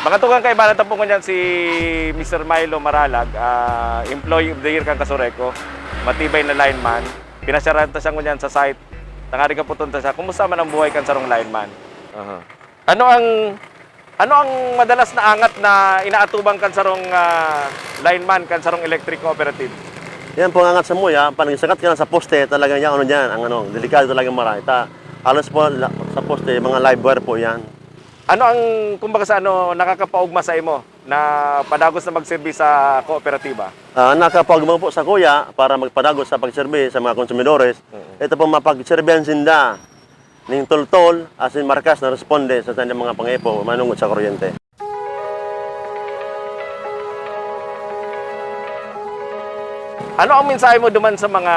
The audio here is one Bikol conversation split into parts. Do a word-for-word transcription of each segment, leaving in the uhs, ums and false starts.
Mga tugang, kaibahan ta po ngunyan si Mister Milo Maralag, ah, Employee of the Year kan Casureco, matibay na lineman. Pinasyarahan ta siya ngunyan sa site. Tangari ka puton ta siya, kumusta man ang buhay kan sarong lineman? Aha. Ano ang, ano ang madalas na angat na inaatubang kan sarong, ah, lineman, kan sarong electric cooperative? Yan po ang angat sa muya, pag nagsakat ka na sa poste, talagang yan, ano dyan, ang ano, delikado talagang maray. Ta, halos po la-, sa poste, mga live wire po yan. Ano ang, kumbaga sa ano, nakakapaugma sa imo na padagos na magserbi sa kooperatiba? Ah, nakapaugma po sa kuya para magpadagos sa pagserbi sa mga konsumidores. Mm. Ito po, mapagserbihan sinda ning toltol asin markas na responde sa tanang mga pangepo manungod sa kuryente. Ano ang mensahe mo duman sa mga,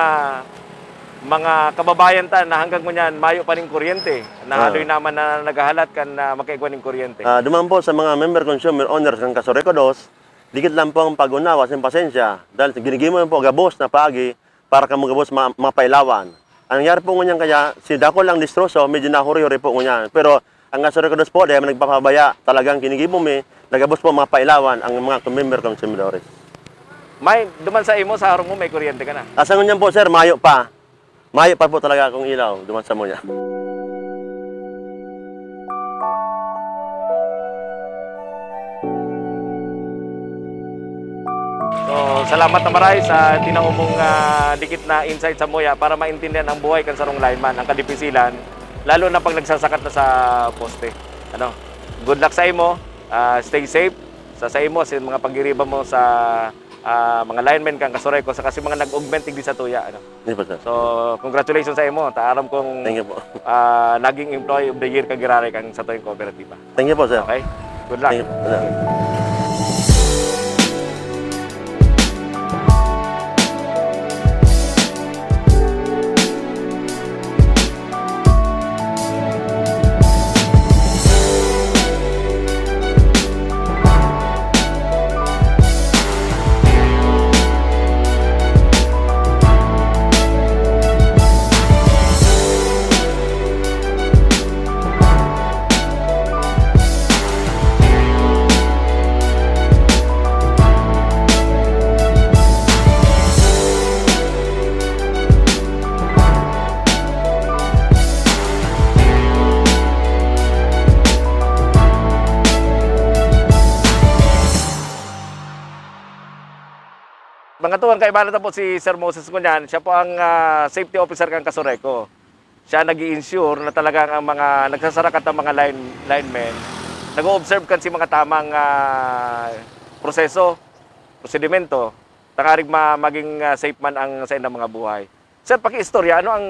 mga kababayan ta na hanggang ngunyan mayo pa ning kuryente, na Ah. haloy naman na naghahalat kan, ah, magkaigwa ning kuryente? Ah, duman po sa mga member consumer owners kan Casureco Dos, dikit lang po ang pag-unawa asin pasensya, dahil ginigibo po gabos na paagi para kamo gabos ma-, mapailawan. Ang nangyari po ngunyan kaya, si dakul ang destroso, medyo nahuri-huri po ngunyan. Pero ang Casureco Dos po, dahil nagpapabaya, talagang ginigibo mi, na gabos po mapailawan ang mga member konsumidores. May duman sa imo, sa harong mo, may kuryente ka na? Asa ngunyan po, sir, mayo pa. Mayo pa po talaga akong ilaw, duman sa muya. So, salamat na maray sa tinao mong, ah, dikit na insight sa muya para maintindihan ang buhay kan sarong lineman, ang kadipisilan, lalo na pag nagsasakat na sa poste. Ano, good luck sa imo, ah, stay safe sa, sa imo, sa mga pagiriba mo sa, ah, mga linemen kan Casureco, saka sa mga nag-augment digdi sa tuya, ano. Hindi po, sir. So, congratulations sa imo. Ta aram kong, Thank you po. ah, naging employee of the year ka giraray kan satuyang kooperatiba. Thank you po, sir. Okay? Good luck. Thank you. Good luck. Mga tugang, kaibahan ta po si Sir Moses ngunyan. Siya po ang, ah, safety officer kan Casureco. Siya nag-i-ensure na talagang ang mga nagsasarakat na mga line-, linemen, nag-o-observe kan si mga tamang, ah, proseso, prosedimento, tangarig ma-, maging, ah, safe man ang saindang mga buhay. Sir, pakiistorya, ano ang,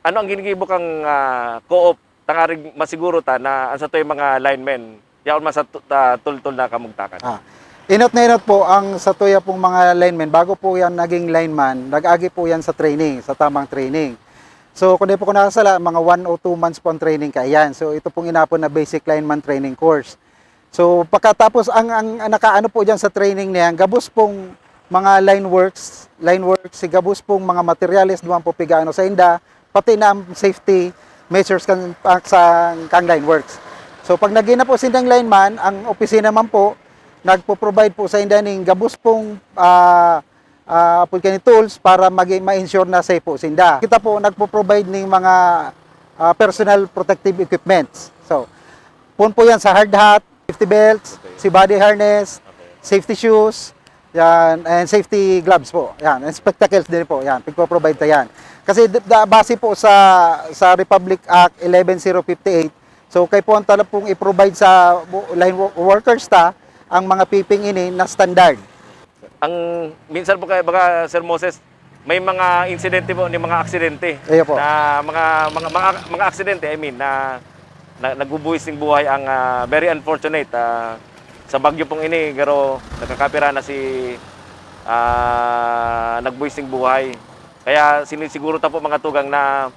ano ang ginigibo kan, ah, co-op tangarig masiguro ta na ang satuyang mga linemen yaon man sa tu-, ta-, tultol na kamugtakan? Ah, inot na inot po ang satuya pong mga linemen. Bago po yan naging lineman, nag-agi po yan sa training, sa tamang training. So, kung di po ko nakasala, mga one o two months po ang training kaiyan. So, ito pong inapon na basic lineman training course. So, pagkatapos ang, ang, ang nakaano po diyan sa training na yan, gabos pong mga line works, line works, si gabos pong mga materyales duman po pigaano sa inda, pati na ang safety measures kan, ah, sa, kang line works. So, pag naging na po sindang lineman, ang opisina man po, nagpo-provide po sa inda ning gabos pong, ah, ah, apod kani tools para magi-, ma-ensure na safe po sinda. Kita po nagpo-provide ning mga, ah, personal protective equipments. So, pun po yan sa hard hat, safety belts, Okay. si body harness, Okay. safety shoes, yan, and safety gloves po. Yan, and spectacles din po. Yan, pigpo-provide ta yan. Kasi d-, da-, base po sa, sa Republic Act eleven zero fifty-eight, so, kay po ang tala pong i-provide sa wo-, line wo-, workers ta, ang mga piping ini na standard. Ang minsan po kaya, baga, Sir Moses, may mga insidente po, ni mga aksidente Iyo po. na mga, mga, mga, mga aksidente, I mean, na, na nagbubuhis ning buhay ang, ah, very unfortunate, ah, sa bagyo pong ini, garo, nakakapira na si, ah, nagbuhis ning buhay. Kaya sinisiguro ta po, mga tugang, na,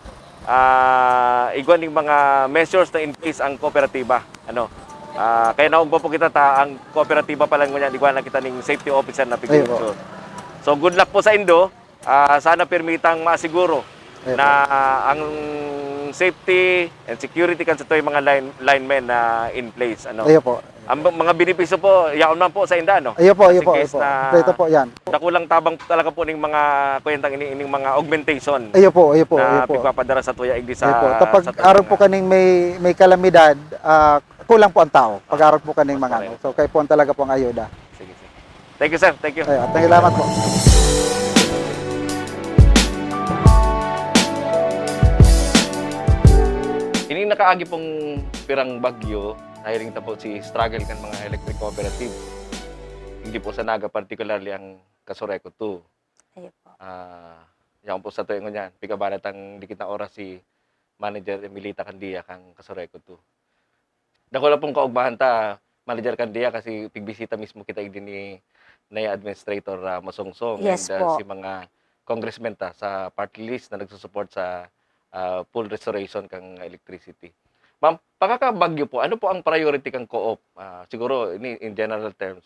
ah, igwa ning mga measures na in place ang kooperatiba. Ano? Ah, kaya naugma po kita ta, ang kooperatiba pa lang ngunyan, igwa na kita ning safety officer na Ayun po. pigpicture. So, good luck po sa indo. Ah, sana pirmitang masiguro Ayun na po. ang Safety and security kan satuyang mga line, linemen na in place, ano. Iyo po. Ang mga benepisyo po, yaon man po sa inda, no? Iyo po, Just iyo in po, case iyo po. na Kompleto po yan. Dakulang tabang talaga po ning mga kwentang ini, ining mga augmentation Iyo po, iyo po, iyo na po. pigpapadara sa tuya igdi sa Iyo po. Kapag sa arog tuya po nga. Kaning may, may kalamidad, ah, kulang po ang tao. Pag arog po kaning Mas mga okay. Ano. So, kayo po ang talaga pong ayuda. Sige, sige. Thank you, sir. Thank you. Ay, at salamat po. Ini nakaagi pong pirang bagyo, nahiling ta po si struggle kan mga electric cooperative. Hindi po sa Naga, particularly ang Casureco two. Ayun po. Ah, yaon po sa tuwing ngunyan, pigabana tang dikit na oras si Manager Emilita Candia kang Casureco two. Dakula pong kaugmahan ta, Manager Candia, kasi pigbisita mismo kita igdi ni, ni Administrator ah, Masungsong Yes and ah, po. si mga congressmen ta sa party list na nagsusupport sa ah, full restoration kang electricity. Ma'am, pakakabagyo po, ano po ang priority kang co-op? Ah, siguro, ini, in general terms,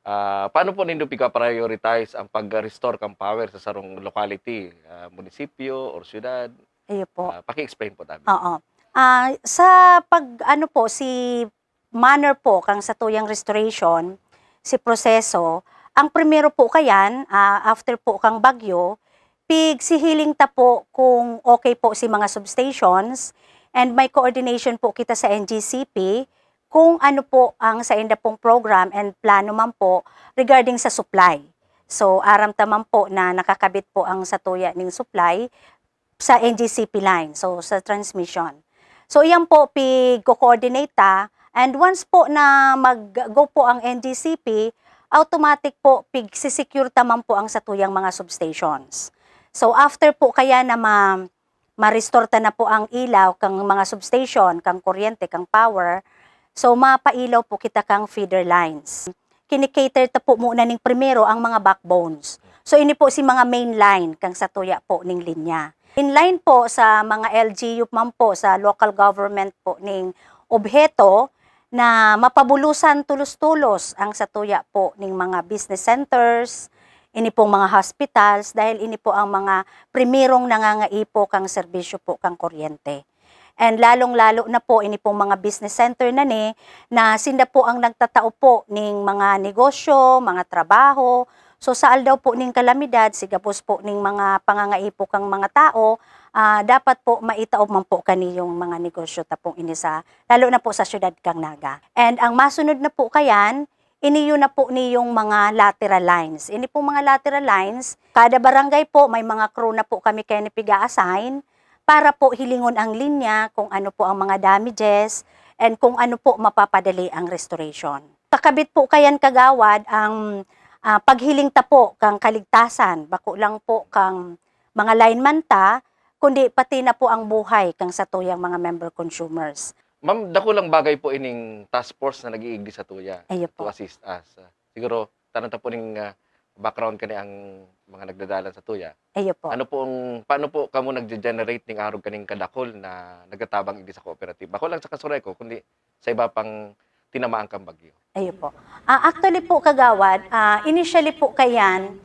ah, paano po nindo pika-prioritize ang pag-restore kang power sa sarong locality, ah, munisipyo or syudad? Ayun po. Ah, paki-explain po tabi. Oo. Ah, sa pag ano po si manner po kang satuyang restoration, si proseso, ang primero po kayan, ah, after po kang bagyo, pigsihiling ta po kung okay po si mga substations and may coordination po kita sa N G C P kung ano po ang sa inda pong program and plano man po regarding sa supply. So, aram ta man po na nakakabit po ang satuya ning supply sa N G C P line, so sa transmission. So, iyan po pigko-coordinate ta, and once po na mag-go po ang N G C P, automatic po pig-secure ta man po ang satuyang mga substations. So, after po kaya na ma ma-restore ta na po ang ilaw kang mga substation, kang kuryente, kang power, so mapailaw po kita kang feeder lines. Kini-cater ta po muna ning primero ang mga backbones. So ini po si mga main line kang satuya po ning linya. In line po sa mga L G U man po sa local government po ning obheto na mapabulusan tulos-tulos ang satuya po ning mga business centers, ini pong mga hospitals, dahil ini po ang mga primerong nangangaipo kang serbisyo po kang kuryente. And lalong-lalo na po ini pong mga business center na ni, na sinda po ang nagtatao po ning mga negosyo, mga trabaho. So sa aldaw po ning kalamidad, si gabos po ning mga pangangaipo kang mga tao, ah, dapat po maitao man po kani yung mga negosyo ta pong ini sa, lalo na po sa syudad kang Naga. And ang masunod na po kayan, ini yun na po niyong mga lateral lines. Ini pong mga lateral lines, kada barangay po may mga crew na po kami kaya piga-assign para po hilingon ang linya kung ano po ang mga damages and kung ano po mapapadali ang restoration. Kakabit po kayan kagawad ang ah, paghiling ta po kang kaligtasan, bako lang po kang mga lineman ta, kundi pati na po ang buhay kang satuyang mga member consumers. Ma'am, dakulang bagay po ining task force na nag-iigdi sa tuya Ayun to po. assist us. Ah, siguro, tanong ta po ning ah, background kani ang mga nagdadalan sa tuya. Ayun po. Ano po ang, paano po kamo nagje-generate ning arog kaning kadakol na nagatabang igdi sa cooperative? Bako lang sa Casureco, kundi sa iba pang tinamaan kang bagyo. Ayun po. Ah, actually po, kagawad, ah, initially po kayan,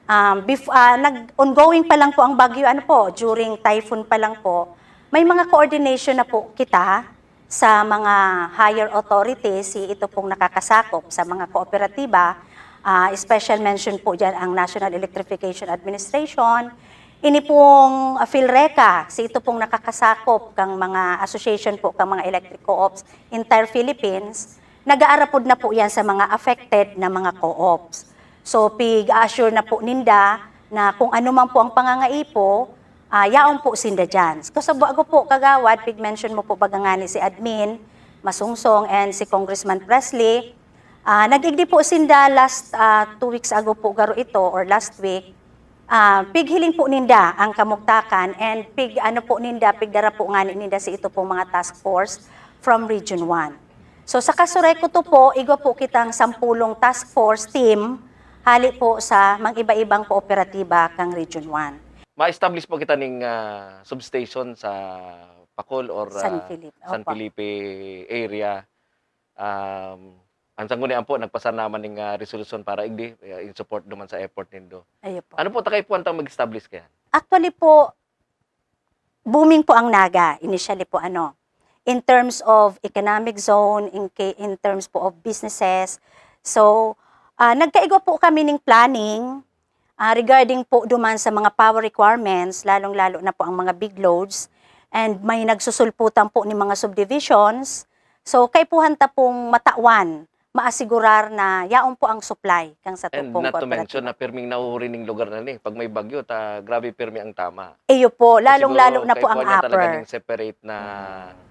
um, bef- ah, nag-ongoing pa lang po ang bagyo, ano po, during typhoon pa lang po, may mga coordination na po kita sa mga higher authorities, si ito pong nakakasakop sa mga kooperatiba, ah, special mention po dyan ang National Electrification Administration, ini pong ah, PHILRECA, si ito pong nakakasakop kang mga association po kang mga electric co-ops, entire Philippines, nag-aarapod na po yan sa mga affected na mga co-ops. So, pig-assure na po ninda na kung ano man po ang pangangaipo, ah, yaon po sinda dyan. Kasi bago po, kagawad, pig-mention mo po baga ngani si Admin Masungsong and si Congressman Presley, ah, nag-igdi po sinda last ah, two weeks ago po garo ito or last week, ah, pighiling po ninda ang kamugtakan and pig ano po ninda, pigdara po ngani ninda si ito po mga task force from Region one. So sa Casureco to po, igwa po kitang sampulong task force team hali po sa mga iba-ibang kooperatiba kang Region one. Ma-establish po kita ning ah, substation sa Pacol or San ah, Felipe. San Opo. Felipe area. Um, ang sanggunian po, nagpasar naman ning ah, resolusyon para igdi, ah, in support naman sa effort nindo. Ayun po. Ano po, takay po ang mag-establish kaya? Actually po, booming po ang Naga, initially po, ano, in terms of economic zone, in, ca- in terms po of businesses. So, ah, nagkaigwa po kami ng planning, ah, regarding po duman sa mga power requirements, lalong-lalo na po ang mga big loads, and may nagsusulputan po ni mga subdivisions. So, kaipuhan ta pong matawan, maasigurar na yaon po ang supply kang sa And tukong not to mention na pirming nahuhuri ning lugar na ni. Pag may bagyo, ta, grabe pirmi ang tama. Iyo po, lalong-lalo na po ang upper. Kaipuhan niya talaga ning separate na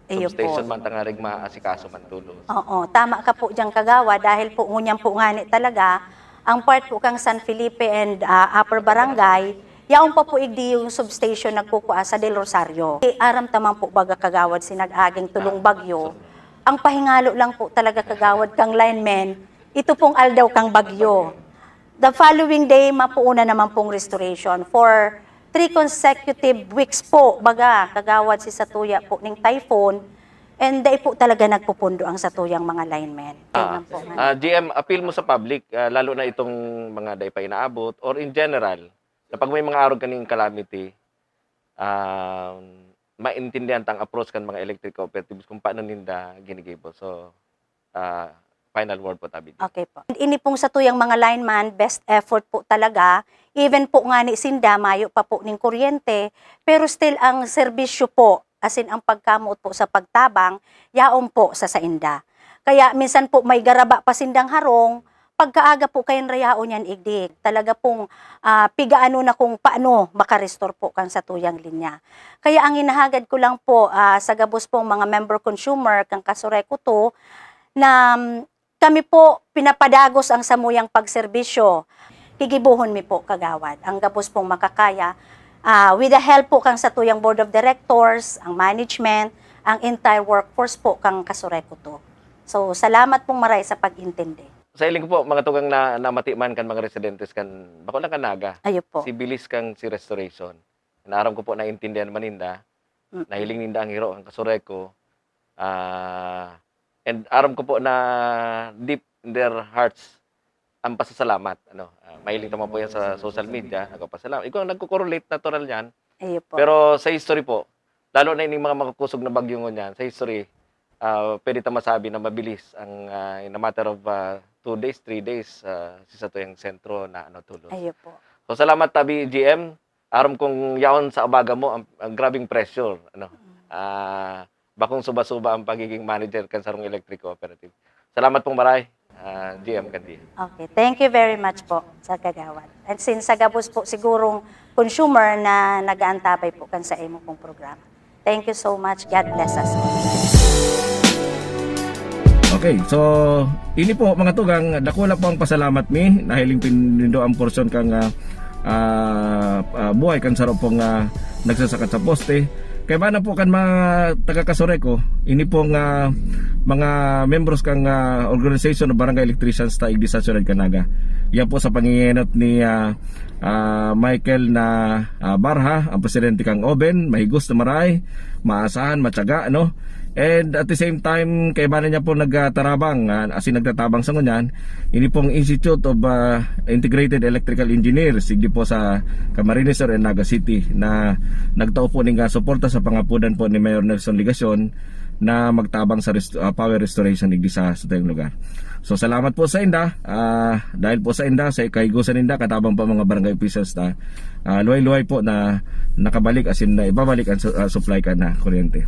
Iyo po. Substation man tangarig maasikaso man tulos. Oo, tama ka po dyan, Kagawa, dahil po ngunyan po ngani talaga, ang part po kang San Felipe and, ah, Upper Barangay, yaon pa po igdi yung substation nagkukua sa Del Rosario. Eh, aram ta man po baga, Kagawad, sinag-aging tulong bagyo. Ang pahingalo lang po talaga, Kagawad, kang linemen, ito pong aldaw kang bagyo. The following day, mapuuna naman pong restoration for three consecutive weeks po, baga, Kagawad, si satuya po ning typhoon, and dai po talaga nagpupundo ang satuyang mga linemen. Kaya Ah, lang po, ah, G M, appeal mo sa public, ah, lalo na itong mga dai pa inaabot, or in general, na pag may mga arog kaning calamity, um, maintindihan tang approach kan mga electric cooperatives kung paano ninda ginigibo. So, ah, final word po, tabi. Okay po. And ini pong satuyang mga lineman, best effort po talaga. Even po ngani sinda, mayo pa po ning kuryente, pero still ang serbisyo po, as in ang pagkamoot po sa pagtabang, yaon po sa sainda. Kaya minsan po may garaba pa sindang harong, pagkaaga po kayan rayaon yan igdi. Talaga pong, ah, pigaano na kung paano makarestore po kan satuyang linya. Kaya ang hinahagad ko lang po, ah, sa gabos pong mga member consumer kan Casureco two, na, mm, kami po pinapadagos ang samuyang pagserbisyo. Gigibohon mi po, Kagawad, ang gabos pong makakaya, ah, with the help po kan satuyang board of directors, ang management, ang entire workforce po kan Casureco two. So, salamat pong maray sa pag-intindi. Sa hiling ko po, mga tugang na, namati man kan mga residentes kan, bako lang kan Naga. Ayo po. Si Bilis kan si Restoration. Na aram ko po, naintindihan man ninda. Mm. Nahiling ninda ang hiro kan Casureco. Ah, and aram ko po na deep in their hearts ang pasasalamat, ano. Ah, mahiling naman po yan sa social media, nagpapasalamat. Ikaw ang nagko-correlate, natural yan. Ayo po. Pero sa history po, lalo na ining mga makukusog na bagyo ngunyan, sa history, ah, pwede ta masabi na mabilis ang, ah, in a matter of, ah, two days, three days, ah, si satuyang sentro na, ano, tulos. Ayo po. So, salamat, tabi, G M. Aram kong yaon sa abaga mo ang, ang grabing pressure, ano. Mm. Ah, bakong suba-suba ang pagiging manager kan sarong electric cooperative. Salamat pong maray, ah, G M Candia. Okay, thank you very much po, Sir Kagawad. And since sa gabos po sigurong consumer na nag-aantabay po kan sa imo pong programa. Thank you so much. God bless us all. Okay, so ini po, mga tugang, dakula po ang pasalamat mi, nahiling po nindo ang porsyon kan, ah, ah, ah, buhay kan saro pong, ah, nagsasakat sa poste. Kaiba na po kan mga taga Casureco, ini pong, ah, mga membros kan, ah, Organization of Barangay Electricians ta igdi sa Siyudad kan Naga. Yan po sa pangingenot ni, ah, ah, Michael na, ah, Barha, ang presidente kan OBEN, mahigos na maray, maasahan, matyaga, no? And at the same time, kaiba na niya po nagtatabang, ah, as in nagtatabang sa ngunyan, ini pong Institute of, ah, Integrated Electrical Engineers, igdi po sa Camarines Sur and Naga City, na nagtao po ning, ah, suporta sa pangapodan po ni Mayor Nelson Legacion na magtabang sa rest-, ah, power restoration igdi sa, sa tayong lugar. So, salamat po sa inda. Ah, dahil po sa inda, sa kahigosan ninda, katabang pa mga barangay officials na, ah, luhay-luhay po na nakabalik, as in, na ibabalik ang su-, ah, supply kan, ah, kuryente.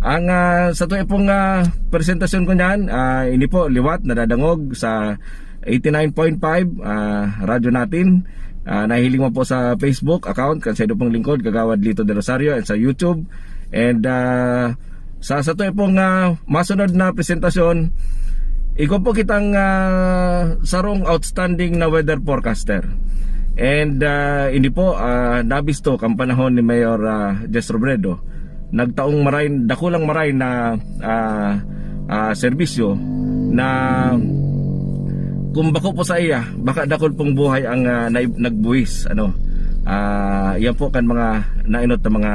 Ang, ah, sa tuwi pong, ah, presentasyon ko niyan, ah, ini po, liwat, nadadangog sa eighty-nine point five, ah, Radyo Natin. Ah, nahiling mo po sa Facebook account, kan sa pong lingkod, Kagawad Lito de Rosario, and sa YouTube. And, ah, sa, sa tuwi pong, ah, masunod na presentasyon, igwa po kitang, ah, sarong outstanding na weather forecaster. And, ah, ini po, ah, nabisto kan panahon ni Mayor, ah, Jess Robredo. Nagtaong maray, dakulang maray na, ah, ah, serbisyo na kung bako po sa iya, baka dakul pong buhay ang, ah, naib-, nagbuwis, ano. Ah, yan po kan mga nainot na mga,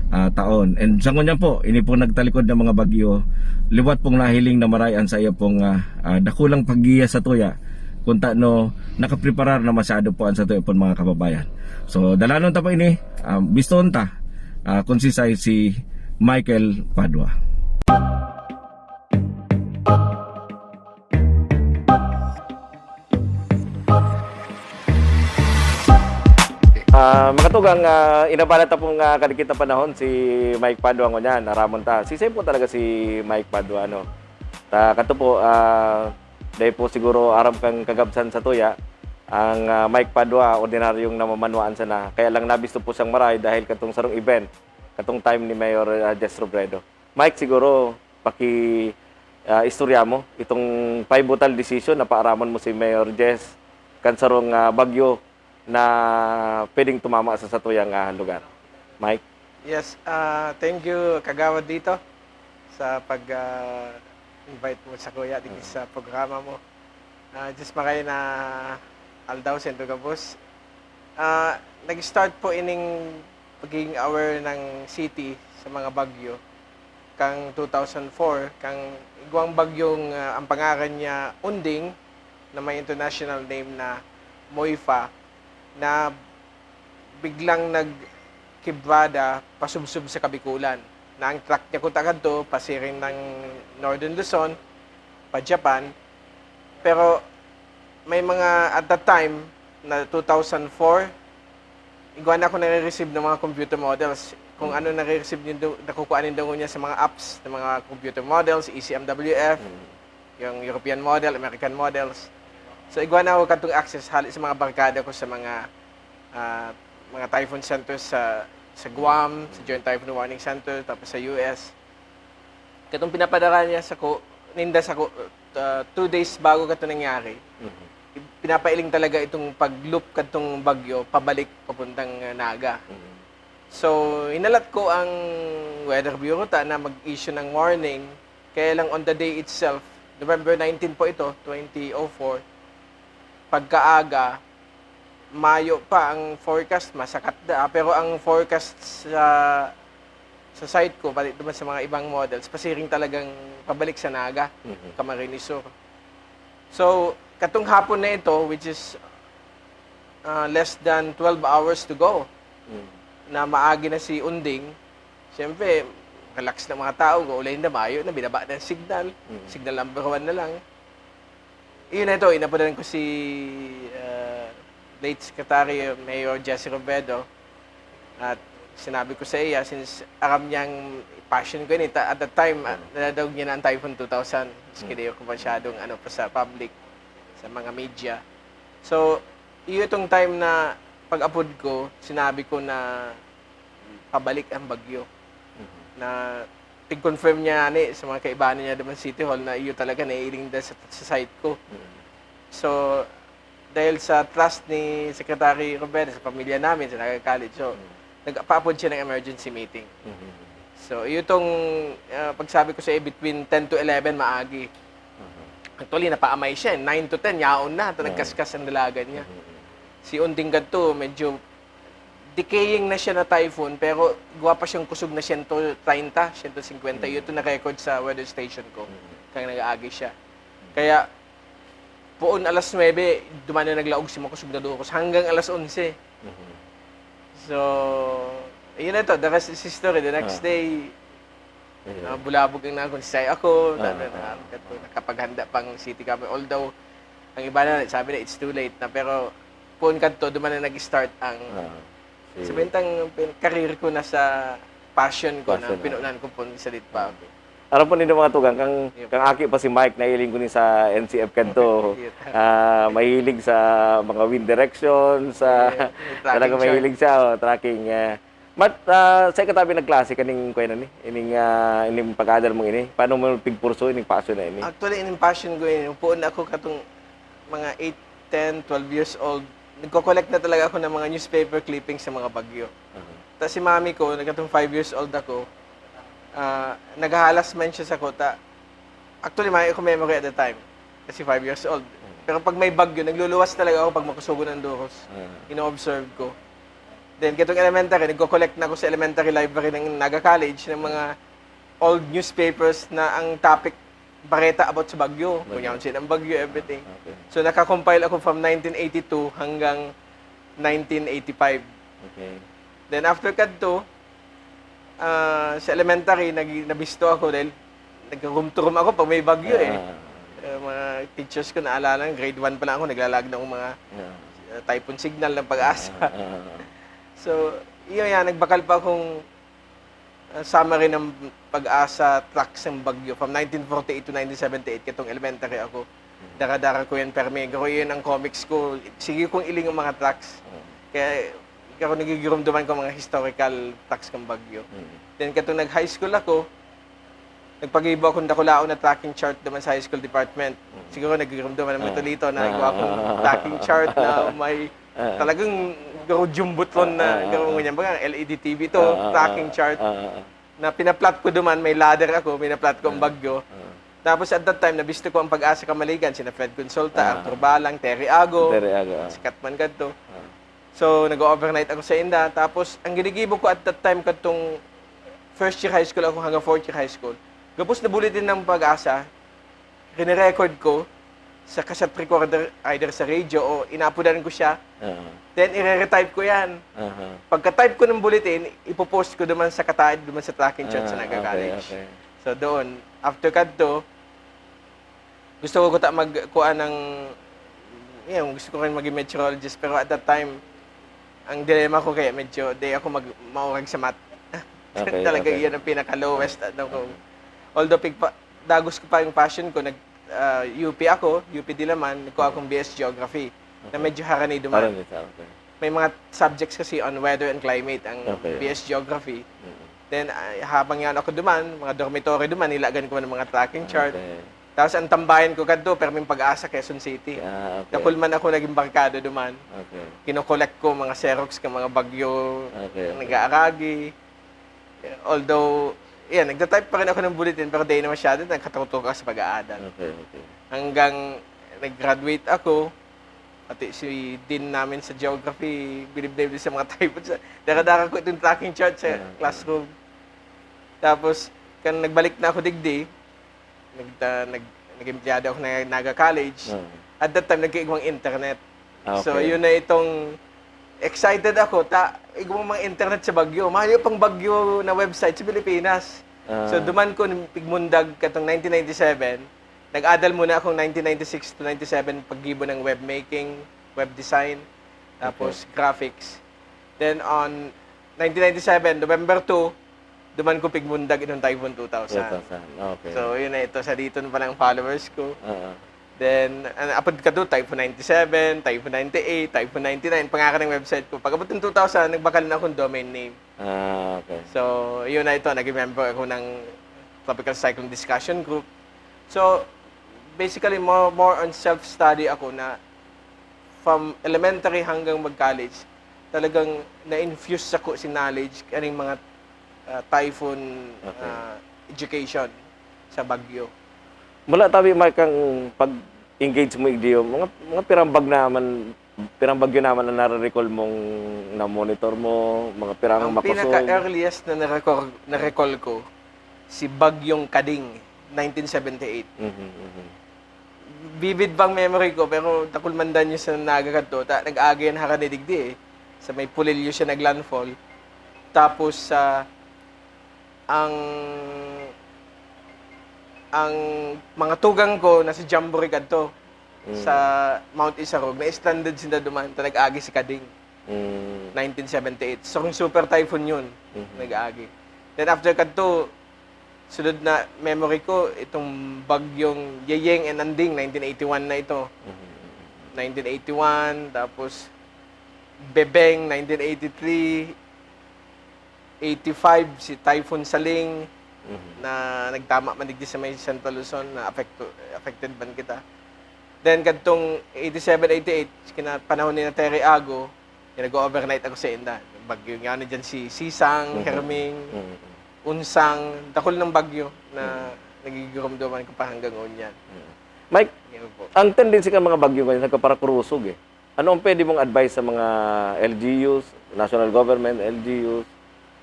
ah, taon. And sa ngunyan po, ini po nagtalikod na mga bagyo, liwat pong nahiling na maray an sa iya pong, ah, ah, dakulang paggiya sa tuya. Kung ta, no, nakapreparar na masyado po ang sa tuya pong mga kababayan. So, dalanon ta po ini, ah, biston ta. ah, konsehal si Michael Padua. Ah, mga tugang, ah, inabala ta pong, ah, kadikit na panahon si Mike Padua ngunyan, aramon ta. Siisay po talaga si Mike Padua, ano? Ta, kato po, ah, dahil po siguro aram kan kagabsan satuya, ang, ah, Mike Padua, ordinaryong namamanwaan sana. Kaya lang nabisto po siyang marahay dahil katong sarong event, katong time ni Mayor, ah, Jess Robredo. Mike, siguro, paki, ah, istorya mo itong pivotal decision na paaramon mo si Mayor Jess kan sarong, ah, bagyo na pwedeng tumama sa satuyang, ah, lugar. Mike? Yes, ah, thank you, Kagawad, dito sa pag, ah, invite mo sa kuya dito Mm. sa programa mo. Ah, Diyos maray na aldaw, sendo gabos. Ah, nag-start po ining pagiging aware ng city sa mga bagyo kang two thousand four, kang igwang bagyong, ah, ang pangaran niya Unding, na may international name na Moifa, na biglang nagkibrada pasubsob sa Kabikulan, na ang track niya kuta kadto pasiring ng Northern Luzon pa Japan. Pero may mga, at that time, na two thousand four, igwa na ako nare-receive ng mga computer models. Kung Mm. ano nare-receive nindo, nakukuha nindo ngunyan sa mga apps ng mga computer models, E C M W F, Mm. yung European model, American models. So, igwa na ako katong access hali sa mga barkada ko sa mga, ah, mga typhoon centers sa, sa Guam, sa Joint Typhoon Warning Center, tapos sa U S. Katong pinapadara niya sako, ninda sako, ah, two days bago kato nangyari, Mhm. pinapailing talaga itong pag-loop kadtong bagyo pabalik papuntang, ah, Naga. Mhm. So, hinalat ko ang Weather Bureau ta na mag-issue ng warning. Kaya lang on the day itself, November nineteen po ito, twenty oh four, pagkaaga, mayo pa ang forecast, masakat da, pero ang forecast sa, sa site ko, balik naman sa mga ibang models, pasiring talagang pabalik sa Naga, Mhm. Camarines Sur. So, katong hapon na ito, which is, ah, less than twelve hours to go, Mm. na maagi na si Unding, siyempre, relax na mga tao, ulay na, mayo na, binaba na ang signal, Mm. signal number one na lang. Yun na ito, inapunan ko si, ah, late Secretary Mayor Jesse Robredo, at sinabi ko sa iya, since aram niyang passion ko yun, eh, ta-, at that time, ah, Mm. nadadaog niya na ang Typhoon two thousand, maski Mm. di ako masyadong, ano, pa sa public, sa mga media. So, iyo itong time na pag-apod ko, sinabi ko na pabalik ang bagyo. Mhm. Na pig-confirm niya ni sa mga kaibahan niya naman City Hall na iyo talaga naiiling da sa, sa site ko. Mhm. So, dahil sa trust ni Secretary Robredo sa pamilya namin sa Naga College, so, Mhm. nagpa-apod siya ng emergency meeting. Mhm. So, iyo tong, ah, pagsabi ko sa between ten to eleven maagi. Mhm. Actually, napaamay siya, eh. Nine to ten, yaon na. Ito, Oo. nagkaskas ang dalagan niya. Mhm. Si Unding kadto, medyo decaying na siya na typhoon, pero igwa pa siyang kusog na siyento treinta, siyento singkwenta. Mm. Yun ito na-record sa weather station ko, Mm. kang nag-aagi siya. Kaya, poon alas nuebe, duman na naglaog si makusog na durus hanggang alas onse. Mhm. So, yun na ito. The rest is history. The next Ah. day, Ayun. Ah, bulabog ang nakonsensya ako, Ah, sabi na, ah. Kato, nakapaghanda pang city kami. Although, ang iba na, sabi na, it's too late na. Pero, poon kadto, duman na nag-start ang, Ah, si sabihin tang, pin-, career ko na sa passion ko na Passion, ah. pinunan ko poon sa Litpa. Aram po nindo, mga tugang, kang, Yep. kang aki pa si Mike, nailing ko ni sa N C F kadto. Yep. Ah, mahilig sa mga wind direction, sa, Yep. Tracking talaga siya. Mahilig siya, oh, tracking, ah. Mat, ah, sa ikatabi nagklase kaning kuya na ni, ining, ah, ining pag-aadal mong ini, paano mo pigpurso ining passion na ini? Actually, ining passion ko ini, poon ako katong mga eight, ten, twelve years old, nagko-collect na talaga ako ng mga newspaper clippings sa mga bagyo. Mhm. Ta si mami ko, katong five years old ako, ah, naghahalas man siya sako, ta, actually, may ako memory at the time. Kasi five years old. Mm. Pero pag may bagyo, nagluluwas talaga ako pag makusugon ang duros. Mm. Ino-observe ko. Then, katong elementary, nagko-collect na ako sa elementary library ng Naga College ng mga old newspapers na ang topic, bareta about sa bagyo. Bagyo. Kung yaon siya ng bagyo, everything. Ah, okay. So, nakakompile ako from nineteen eighty-two hanggang nineteen eighty-five. Okay. Then, after kadto, Ah, sa elementary, nag-, nabisto ako dahil nag-room to room ako pag may bagyo, eh. Ah. Eh, mga teachers ko, naalala, grade one pa lang ako, naglalag na akong mga Yeah. uh, typhoon signal ng pag-asa. Ah, ah, ah. So, yun yan, nagbakal pa akong uh, summary ng pag-asa tracks ng bagyo from nineteen forty-eight to nineteen seventy-eight, katong elementary ako. Dara-dara ko yan, permi. Garo yun ang comics ko. Sige kong iling ang mga tracks. Kaya, garo nagigirumduman ko mga historical tracks ng bagyo. Mm. Then, katong nag-high school ako, nagpagibo akong dakulaon na tracking chart naman sa high school department. Siguro nagigirumduman naman Ah. ito dito na Ah. igwa akong tracking chart na may Ah. talagang garo jumbotron na Ah, ah, garo ah. ngunyan. Baga, L E D T V to, Ah, ah, tracking ah, chart. ah, ah, Na pina-plot ko duman, may ladder ako, pina-plot ko ang bagyo. ah. Tapos at that time, nabisto ko ang pag-asa Kamaligan, sina Fred Consulta, Ah. Arthur Balang, Terry Ago, Terry Ago, ah. sikat man kadto. Ah. So, nag-overnight ako sa inda. Tapos, ang ginigibo ko at that time, katong first year high school ako hanggang fourth year high school, gabos na bulletin ng pag-asa, rinirecord ko sa cassette recorder, either sa radio o inapudan ko siya. Ah. Then, ire-retype ko yan. Aha. Pagka-type ko ng bulletin, ipopost ko duman sa kataid, duman sa tracking chart sa Ah, Naga okay, College. okay. So, doon, after kadto, gusto ko kuta magkuha ng, yun, gusto ko rin maging meteorologist. Pero at that time, ang dilemma ko kaya medyo, di ako mag, maurag sa math. Okay, Talaga okay. Yun ang pinaka-lowest. Ano ko. Although pigpa, dagos ko pa yung passion ko, nag, ah, U P ako, U P Diliman, nagkuha akong B S Geography, na medyo harani duman. Parang dito, okay. May mga subjects kasi on weather and climate ang Okay. B S Geography. Mm. Then, ah, habang yan ako duman, mga dormitory duman, nilagan ko ng mga tracking chart. Okay. Tapos ang tambayan ko kadto, perming Pag-asa, Quezon City. Ah, okay. Dakul man ako naging barkado duman. Okay. Kinokollect ko mga xerox ng mga bagyo, Okay, okay. nag-aaragi. Although, yan, nagta-type pa rin ako ng bulletin, pero di na masyado, nakatutok ako sa pag-aadal. Okay, okay. Hanggang nag-graduate ako, pati si dean namin sa geography, bilib na bilib sa mga typhoon. Sa, dara-dara ko itong tracking chart sa Yeah. classroom. Tapos, kan nagbalik na ako digdi, nagta, nag, nag-empleyado ako na Naga College. Mm. At that time, nagkaigwang internet. Ah, So, okay. Yun na itong excited ako, ta, igwang mga internet sa Baguio. Mayo pang Baguio na website sa Pilipinas. Ah. So, duman ko pigmundag katong nineteen ninety-seven. Nag-adal muna akong nineteen ninety-six to ninety-seven, paggibo ng web making, web design, tapos graphics. Then on nineteen ninety-seven, November two, duman ko pigmundag itong Typhoon two thousand. Two thousand, okay. So, yun na ito. Sa dito na pala ang followers ko. Oo. Then, an, apod kadto, Typhoon ninety-seven, Typhoon ninety-eight, Typhoon ninety-nine, pangaran ng website ko. Pag-abot ng two thousand, nagbakal na akong domain name. Ah, okay. So, yun na ito. Naging member ako ng Tropical Cyclone Discussion Group. So, basically, more, more on self-study ako na from elementary hanggang mag-college, talagang na-infuse ako si knowledge kaning mga, ah, typhoon, Okay. ah, education sa Baguio. Mula tabi, Mike, ang pag-engage mo, igdiyo, mga, mga pirang bag naman, pirang bagyo naman ang nare-recall mong na-monitor mo, mga pirang Ang makosog. pinaka-earliest na na-recall, na-recall ko, si Bagyong Kading, nineteen seventy-eight. Mhm, mhm. Vivid pang memory ko, pero dakul man danyo sa Naga kadto, ta, nag-agi yan harani digdi eh. Sa may Pulilio siya nag-landfall. Tapos sa, ang, ang mga tugang ko nasa Jamboree kadto, Mm. sa Mount Isarog, na-stranded sinda duman, ta nag-agi si Kading. Mm. nineteen seventy-eight. So, kung super typhoon yun, Mhm. nag-agi. Then after kadto, sunod na memory ko, itong bagyong Yeyeng and Anding, nineteen eighty-one na ito. Mhm. nineteen eighty-one, tapos Bebeng, nineteen eighty-three, eighty-five, si Typhoon Saling, Mhm. na nagtama man digdi sa may Central Luzon, na affecto-, affected man kita. Then, kadtong eighty-seven, eighty-eight, kina-, panahon ni na Terry Ago, yung nag-overnight ako sa inda. Bagyo nga na dyan si Sisang, Mhm. Herming, Mhm. Unsang, dakul ng bagyo na nagigirumduman ko pa hanggang ngunyan. Mhm. Mike, Yun po. ang tendency kan mga bagyo ngayon, nagkaparakurusog eh. Ano ang pwede mong advice sa mga L G Us, national government, L G Us,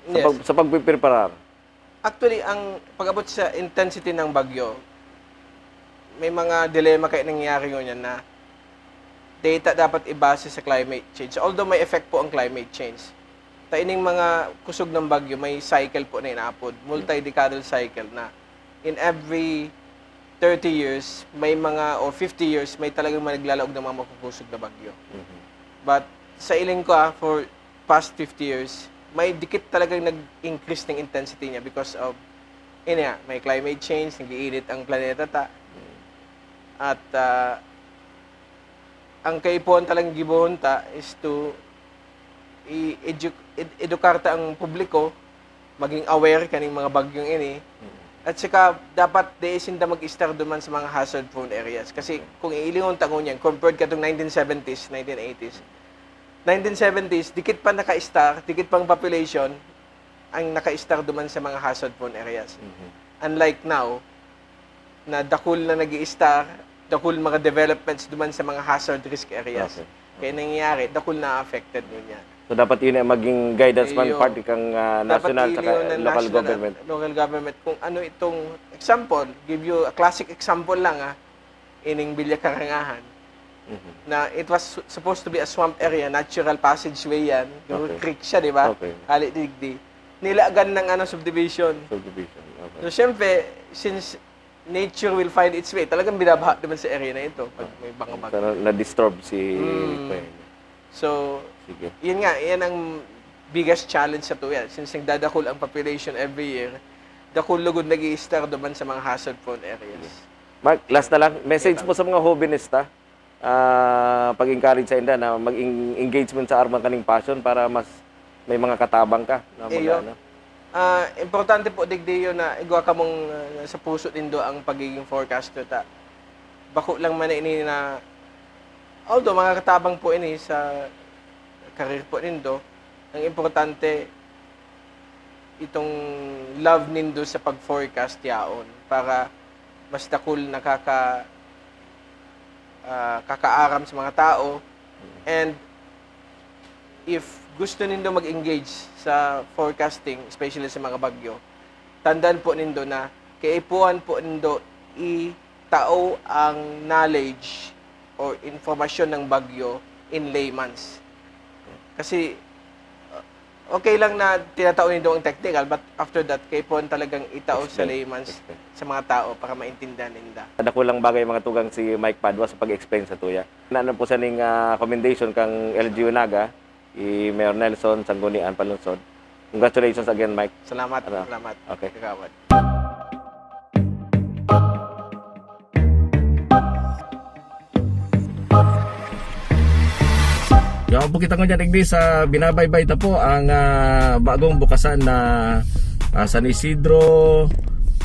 sa, Yes. pag, sa pagpipreparar? Actually, ang pag-abot sa intensity ng bagyo, may mga dilemma kaya nangyayari ngunyan na data dapat ibase sa climate change. Although may effect po ang climate change. Sa ining mga kusog ng bagyo, may cycle po na inaapod, multi-decadal cycle na in every thirty years, may mga, o fifty years, may talagang mga naglalaog ng mga makukusog na bagyo. Mhm. But sa iling ko, ah, for past fifty years, may dikit talagang nag-increase ng intensity niya because of, yun nga, may climate change, nag-iinit ang planeta ta. At, ah, ang kaipuhan talagang gibohon ta is to i-edu-, ed-, edukar ta ang publiko, maging aware kaning mga bagyong ini. Mm. At saka, dapat dai sinda mag-estar duman sa mga hazard-prone areas. Kasi kung iilingon ta ngunyan, compared katong nineteen seventies, nineteen eighties, nineteen seventies, dikit pa naka-estar, dikit pang population ang naka-estar duman sa mga hazard-prone areas. Mhm. Unlike now, na dakul na nag-i-estar, dakul mga developments duman sa mga hazard risk areas. Okay. Kaya nangyayari, dakul na affected ngunyan. So, dapat yun ay maging guidance man, Iyo. Parte kang, ah, Dapat national saka iliyon ng local national government. Local government kung ano itong example, give you a classic example lang, ah, ining Villa Karangahan, Mhm. na it was su-, supposed to be a swamp area, natural passageway yan, Okay. creek siya, di ba? Okay. Hali digdi. Nilagan ng ano, subdivision. Subdivision, okay. So, syempre, since nature will find its way, talagang binabaha naman sa area na ito pag may mga bagyo. So, na-, na-disturb si Mm. Kuya. So, Sige. yun nga, yan ang biggest challenge sa tuya. Since nagdadakul ang population every year, dakul lugod nag-i-estar duman sa mga hazard-prone areas. Sige. Mark, last na lang, message Sige lang. mo sa mga hobenista, ah, pag-encourage sa inda na mag-eng-, engagement sa arman kaning passion para mas may mga katabang ka na mag-, Iyo. ano. Ah, importante po, digdi yun na igwa kamong, ah, sa puso nindo ang pagiging forecaster ta. Bako lang man na ini na, although mga katabang po ini sa career po nindo, ang importante, itong love nindo sa pag-forecast yaon para mas dakul nakaka-, ah, kakaaram sa mga tao. And if gusto nindo mag-engage sa forecasting, especially sa mga bagyo, tandaan po nindo na kaipuhan po nindo itao ang knowledge or informasyon ng bagyo in layman's. Kasi, uh, okay lang na tinatao nindo ang technical, but after that, kaipuhan talagang itao sa Explain. layman's Explain. sa mga tao para maintindihan ninda. Dakulang bagay, mga tugang, si Mike Padua sa pag-explain sa tuya. Naano po sa ning, ah, commendation kang L G U Naga, i Mayor Nelson Sanggunian Palunsod. Congratulations again, Mike. Salamat, Ano? salamat, Okay. Kagawad. Yaon po kita ngunyan, digdi sa binabaybay ta po ang, ah, bagong bukasan na, ah, San Isidro,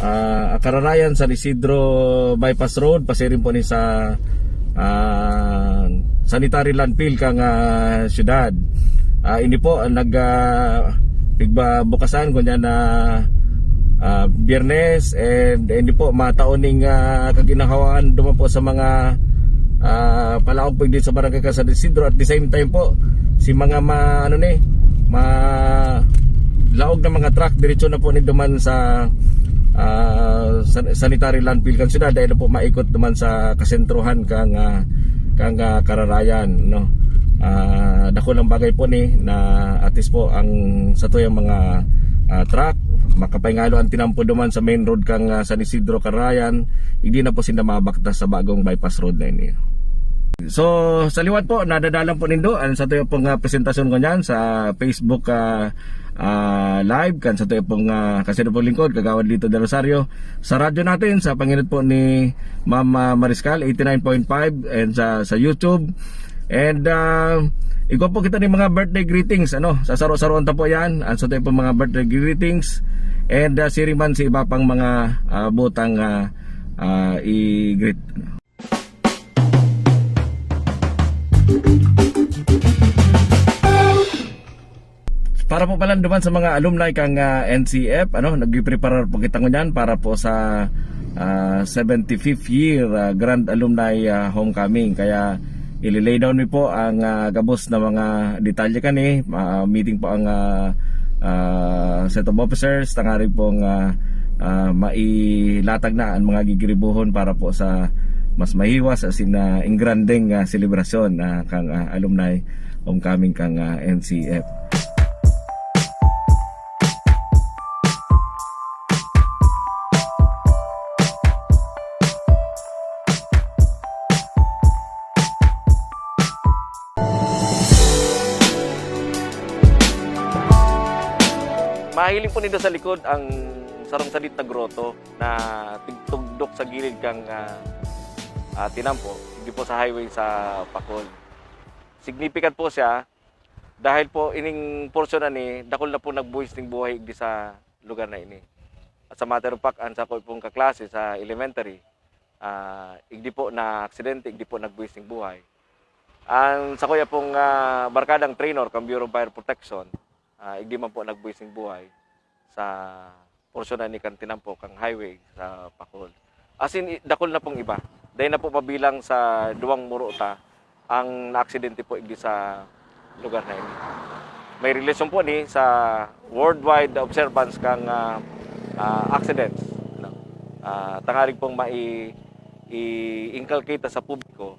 ah, Cararayan, San Isidro Bypass Road, pasiring po ni sa, ah, sanitary landfill kang, ah, syudad. Ah, ini po, nag, ah, nagba-, bukasan, kunya na, ah, Biyernes, and, and po, mataon ning, ah, kaginahawaan duman po sa mga, ah, palaog po din sa barangay kan San Isidro. At the same time po, si mga ma-, ano ni, ma-, laog na mga truck, diretso na po ni duman sa, ah, san-, sanitary landfill kan syudad, dahil po maikot duman sa kasentruhan kang, ah, kang, ah, Cararayan, no? Ah, dakulang bagay po ni na at least po ang satuyang mga, ah, truck, makapaingalo ang tinampo duman sa main road kang, ah, San Isidro, Cararayan, hindi na po sinda mabaktas sa bagong bypass road na ini. So, sa liwat po, nadadalan po nindo ang satuya pong, ah, presentasyon ngunyan sa Facebook, ah, ah, Live, kan satuya pong, ah, kan satuya pong lingkod, Kagawad Lito Del Rosario. Sa radyo natin, sa panginot po ni Ma'am, ah, Mariscal, eighty-nine point five, and sa, sa YouTube. And, ah, igwa po kita ni mga birthday greetings, ano, sa saro-saroan ta po yan, ang sa tayo po mga birthday greetings. And, ah, siring man sa iba pang mga, ah, butang, ah, ah, i-greet. Para po pala duman sa mga alumni kang, ah, N C F, ano, nagpipreparar po kita ngunyan para po sa, ah, seventy-fifth year, ah, Grand Alumni, ah, Homecoming. Kaya ililay down mi po ang, ah, gabos na mga detalye kani. Ah, meeting po ang, ah, ah, set of officers, tangarig pong, ah, ah, mailatag na ang mga gigiribuhon para po sa mas mahiwas asin, ah, ingrandeng, ah, selebrasyon, ah, kang, ah, alumni homecoming kang, ah, N C F. Nahiling po nindo sa likod ang sarong sadit na groto na tig-, tugdok sa gilid kan, ah, ah, tinampo, digdi po sa highway sa Pacol. Significant po siya dahil po ining porsyon na ni dakul na po nagbuhis ning buhay digdi sa lugar na ini. As a matter of fact, ang sako pong kaklase sa elementary, ah, igdi po na aksidente, igdi po nagbuhis ning buhay. Ang sakuya pong, ah, barkadang trainor kan Bureau of Fire Protection, ah, igdi man po nagbuhis ning buhay sa porsyon na ni kan tinampo kan highway sa Pacol. As in, i-, dakul na pong iba. Dai na po mabilang sa duwang muro ta ang naaksidente po igdi sa lugar na ini. May relasyon po ni sa worldwide observance kan, ah, ah, accidents, no? Ah, tangarig pong mai-, i-inculcate sa publiko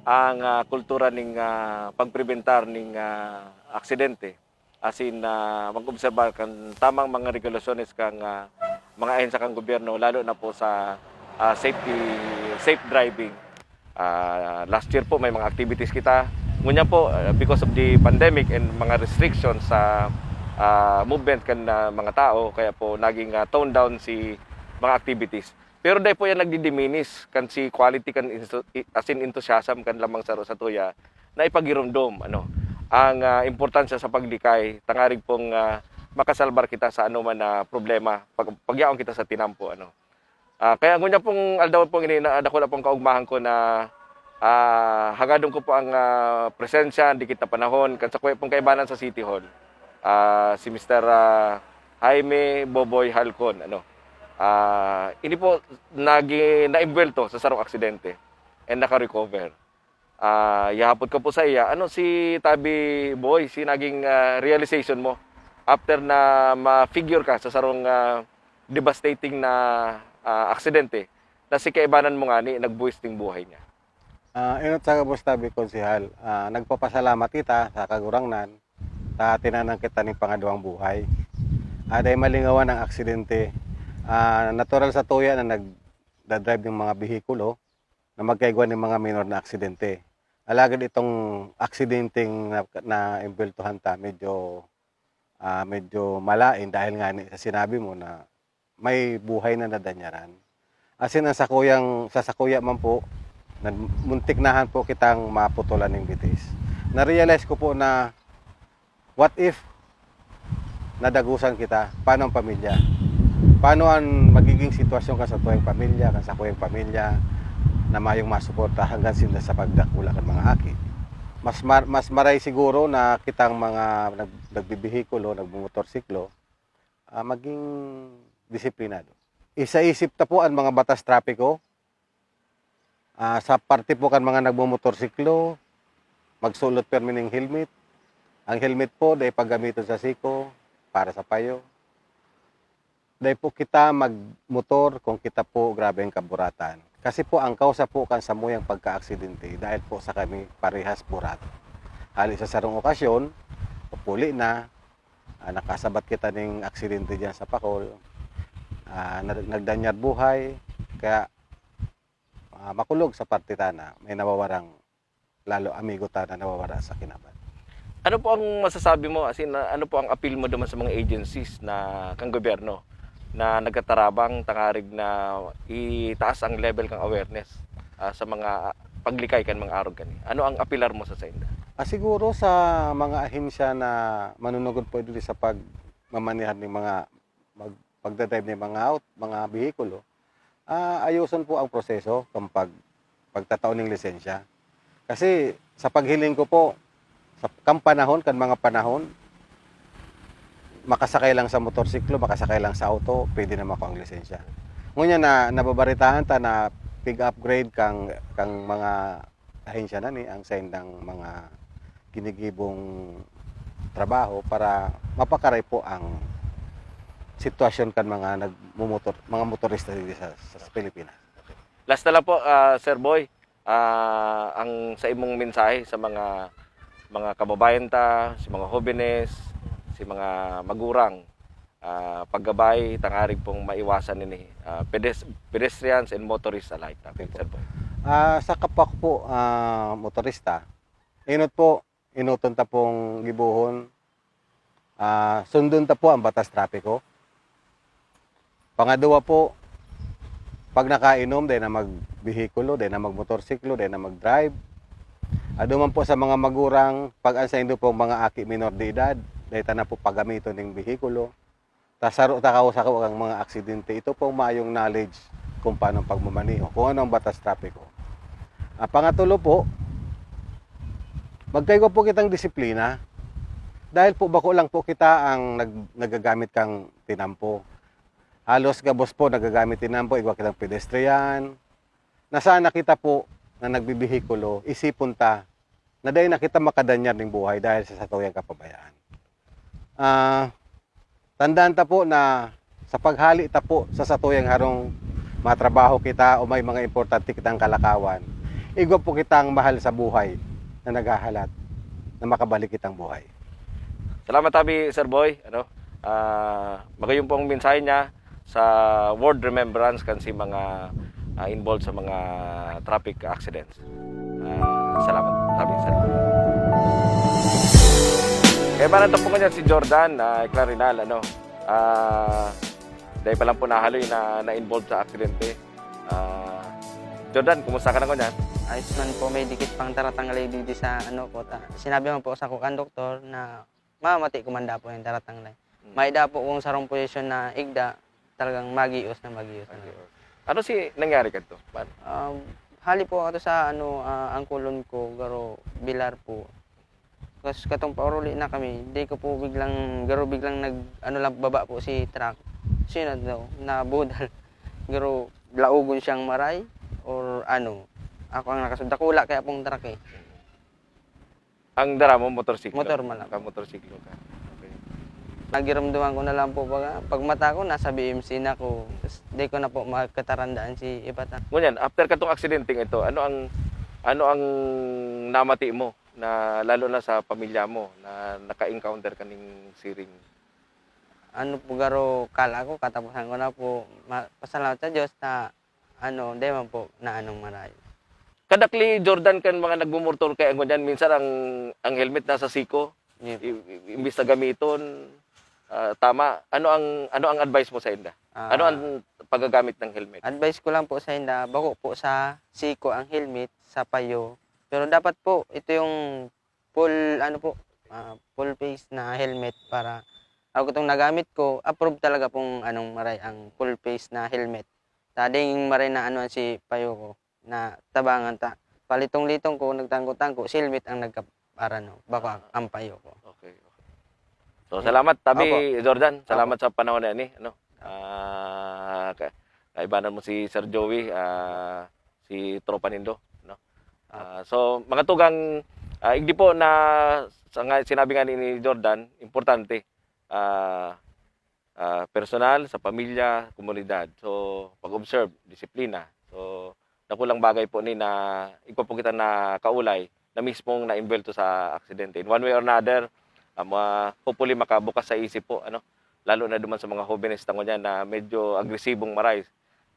ang, ah, kultura ning, ah, pagprebentar ning, ah, aksidente. As in, ah, mag-obserbar kan tamang mga regulasyones kan, ah, mga ahensya kan gobyerno, lalo na po sa, ah, safety, safe driving. Ah, last year po, may mga activities kita. Ngunyan po, ah, because of the pandemic and mga restrictions sa, ah, movement kan, ah, mga tao, kaya po naging, ah, tone down si mga activities. Pero dai po yan nagdi-diminish kan si quality kan instu-, i-, as in enthusiasm kan lamang saro sa tuya na ipagiromdom, ano, ang, ah, importansya sa paglikay, tangarig pong, ah, makasalbar kita sa anoman na problema, pag, pagyaon kita sa tinampo, ano. Ah, kaya ngunyan pong aldaw pong ini na dakula pong kaugmahan ko na, ah, hagadon ko po ang, ah, presensya, dikit na panahon, kan sakuya pong kaibanan sa City Hall. Ah, si Mister, ah, Jaime Boboy Halcon, ano. Ah, ini po, nagi-, naimbuwelto sa sarong aksidente and naka-recover. Ah, ihahapot ko po sa iya, ano si Tabi Boy, si naging, ah, realization mo after na ma-figure ka sa sarong, ah, devastating na, ah, aksidente na si kaibanan mo ngani nagbuhis ning buhay niya? Ah, enot sa gabos, Tabi Konsehal, ah, nagpapasalamat kita sa Kagurangnan ta tinanan kita nin pangaduang buhay. Ah, dai malingawan ang aksidente. Ah, natural sa tuya na nagda-drive ning mga behikulo na magkaigwa nin mga minor na aksidente. Alagad itong aksidenteng na, naembweltuhan ta, medyo, ah, medyo malain dahil nga ni sa sinabi mo na may buhay na nadanyaran. As in, ang sakuyang, sa sakuya man po, nag-, muntik na han po kitang maputolan ning bitis. Na-realize ko po na, what if nadagusan kita? Paano ang pamilya? Paano ang magiging sitwasyon kan satuyang pamilya, kan sakuyang pamilya, na mayong masuporta hanggang sinda sa pagdakula kan mga aki? Mas mar-, mas maray siguro na kitang mga nag-, nagbibihikulo, nagmomotorsiklo, ah, maging disiplinado. Isaisip ta po an mga batas trapiko. Ah, sa parte po kan mga nagmomotorsiklo, magsulot pirmi ning helmet. Ang helmet po, dai paggamiton sa siko, para sa payo. Dai po kita magmotor kung kita po grabe ang kaburatan. Kasi po, ang kausa po kan samuyang pagkaaksidente, dahil po sa kami parehas burat. Hali sa sarong okasyon, puli na, ah, nakasabat kita ning aksidente diyan sa Pacol. Ah, na-, nagdanyar buhay, kaya, ah, makulog sa parte ta na may nawawarang lalo amigo ta na nawawara sa kinaban. Ano po ang masasabi mo, as in, ah, ano po ang appeal mo duman sa mga agencies na kan gobyerno na nagtatarabang tangarig na itaas ang level kan awareness, ah, sa mga, ah, paglikay kan mga arog kani? Ano ang apelar mo sa sainda? Ah, siguro sa mga ahensya na manunugod po diri sa pagmamaneha ning mga mag-, pagdadrive nin mga aut-, mga behikulo, ah, ayoson po ang proseso kan pag-, pagtatao ning lisensya. Kasi sa paghiling ko po, sa, kan panahon, kan mga panahon, makasakay lang sa motorsiklo, makasakay lang sa auto, pwede na makuha ang lisensya. Ngunyan na nababaritahan ta na pig-upgrade kang, kang mga ahensya na ni ang saindang mga ginigibong trabaho para mapakaray po ang sitwasyon kan mga nagmomotor, mga motorista dito sa, sa Pilipinas. Last na lang po, ah, Sir Boy, ah, ang sa imong mensahe sa mga, mga kababayan ta, sa mga hobenes, sa mga magurang, ah, paggabay, tangarig pong maiwasan nini, ah, pedes-, pedestrians and motorists alike, ta, Sir Boy. Ah, sa kapwa ko po, ah, motorista, enot po, enoton ta pong gibohon, ah, sundon ta po ang batas trapiko. Pangaduwa po, pag nakainom, dai na magbehikulo, dai na magmotorsiklo, dai na mag-drive. Ado man po sa mga magurang, pag ang saindo pong mga aki minor de edad, dai ta na po pagamiton ning behikulo. Ta saro ta kausakop ang mga aksidente. Ito pong mayong knowledge kung paano pagmamaneho, kung ano ang batas trapiko. Ang pangatulo po, magkaigwa po kitang disiplina. Dahil po bako lang po kita ang nag-, nagagamit kang tinampo. Halos gabos po nagagamit tinampo, igwa kitang pedestrian. Na sana kita po na nagbibihikulo, isipon ta na dai na kita makadanyar ning buhay dahil sa satuyang kapabayaan. Ah, tandaan ta po na sa paghali ta po sa satuyang harong, matrabaho kita o may mga importante kitang kalakawan, igwa po kitang mahal sa buhay na naghahalat na makabalik kitang buhay. Salamat, Abi, Sir Boy. Ano, ah, magayon po ang mensahe niya sa World Remembrance kan si mga, ah, involved sa mga traffic accidents. Ah, salamat, Abi, Sir Boy. Kaya ba po niya si Jordan, ah, Clarinal, ano, ah, dahil pa lang po nahaloy na na-involved sa aksidente. Ah, Jordan, kumusta ka na ngunyan? Ayos man po, may dikit pang taratang lady di sa ano po. Ta-, sinabi man po sa kukan doktor na mamati ko man daw po yung taratang lay. Mm. May daw po kung sarong posisyon na igda, talagang magios na magios na. Magios. Ano si nangyari kadto? Paano? Um, hali po ako sa ano, ah, angkulon ko, garo bilar po. Tapos katong pauruli na kami, di ko po biglang, garo biglang nag, ano lang, baba po si truck. Sino daw, nabudal. Garo, laogon siyang maray, or ano. Ako ang nakasud-, dakula kaya pong truck eh. Ang dara mo, motorsiklo? Motor man lang. Nakamotorsiklo ka. Okay. Nagiramdaman ko na lang po, pag, pag mata ko, nasa B M C na ko. Tas di ko na po makatarandaan si iba ta. Ngunyan, after katong aksidenteng ito, ano ang, ano ang namati mo na, lalo na sa pamilya mo, na naka-encounter ka ning siring? Ano po, garo, kala ko katapusan ko na po. Ma-, pasalamat sa Diyos na, ano, di man po na anong marayo. Kadakli, Jordan, kan mga nagmumortor kaya ngunyan, minsan ang, ang helmet nasa siko. Yun po. I-, i-, imbis na gamiton, ah, tama, ano ang, ano ang advice mo sa inda? Ah. Ano ang paggagamit ng helmet? Advice ko lang po sa inda, bako po sa siko ang helmet, sa payo. Pero dapat po, ito yung full, ano po, ah, full face na helmet para ako itong nagamit ko, approve talaga pong anong maray ang full face na helmet. Ta ding maray na ano si payo ko, na tabangan ta. Palitong-litong ko, nagtangko-tangko, si helmet ang nagkaparano, bako ang, ang payo ko. Okay, okay. So, salamat, Tabi Jordan. Opo. Salamat sa panahon na ini, ano. Ah, ka-, kaibanan mo si Sir Joey, ah, si tropa nindo, no? Opo. Ah, so, mga tugang, ah, igdi po na sa nga, sinabi nga ni, ni Jordan, importante, ah, ah, personal, sa pamilya, komunidad. So, pag-observe, disiplina. So, dakulang bagay po ni na igwa po kita na kaulay na mismong naembwelto sa aksidente. In one way or another, ah, ma-, hopefully makabukas sa isip po, ano, lalo na duman sa mga hobenes tango niya na medyo agresibong maray.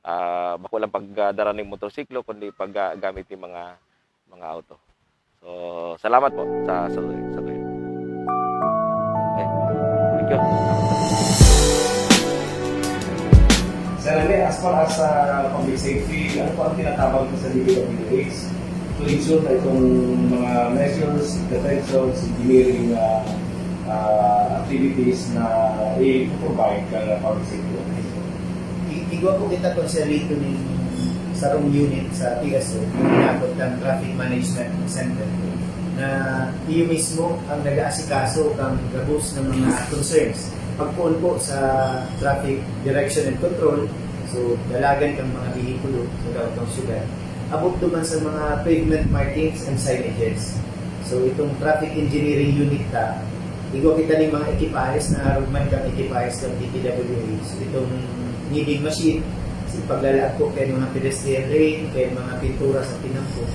Ah, bako lang pagdara ning motorsiklo, kundi paggamit ning mga, mga auto. So, salamat po sa, sa, sa tuyo. Okay. Thank you. Sir Rene, as far as, ah, public safety, ano po ang tinatabang po sa D P W H to ensure na itong mga measures, interventions, engineering, ah, ah, activities na i-provide kan public safety officer? I-, igwa po kita konsehal ning sarong unit sa T S O, yung hinapot kan Traffic Management Center, na iyo mismo ang nag-aasikaso kan gabos na mga concerns. Pagpoon po sa traffic direction and control, so dalagan kan mga behikulo sa daw kan syudad. Abot duman sa mga pavement markings and signages. So, itong traffic engineering unit ta, igwa kita ning mga ekipahes na arog man kan ekipahes kan D P W H. So, itong kneading machine, sa paglalaag po kan mga pedestrian lane, kan mga pintura sa tinampo.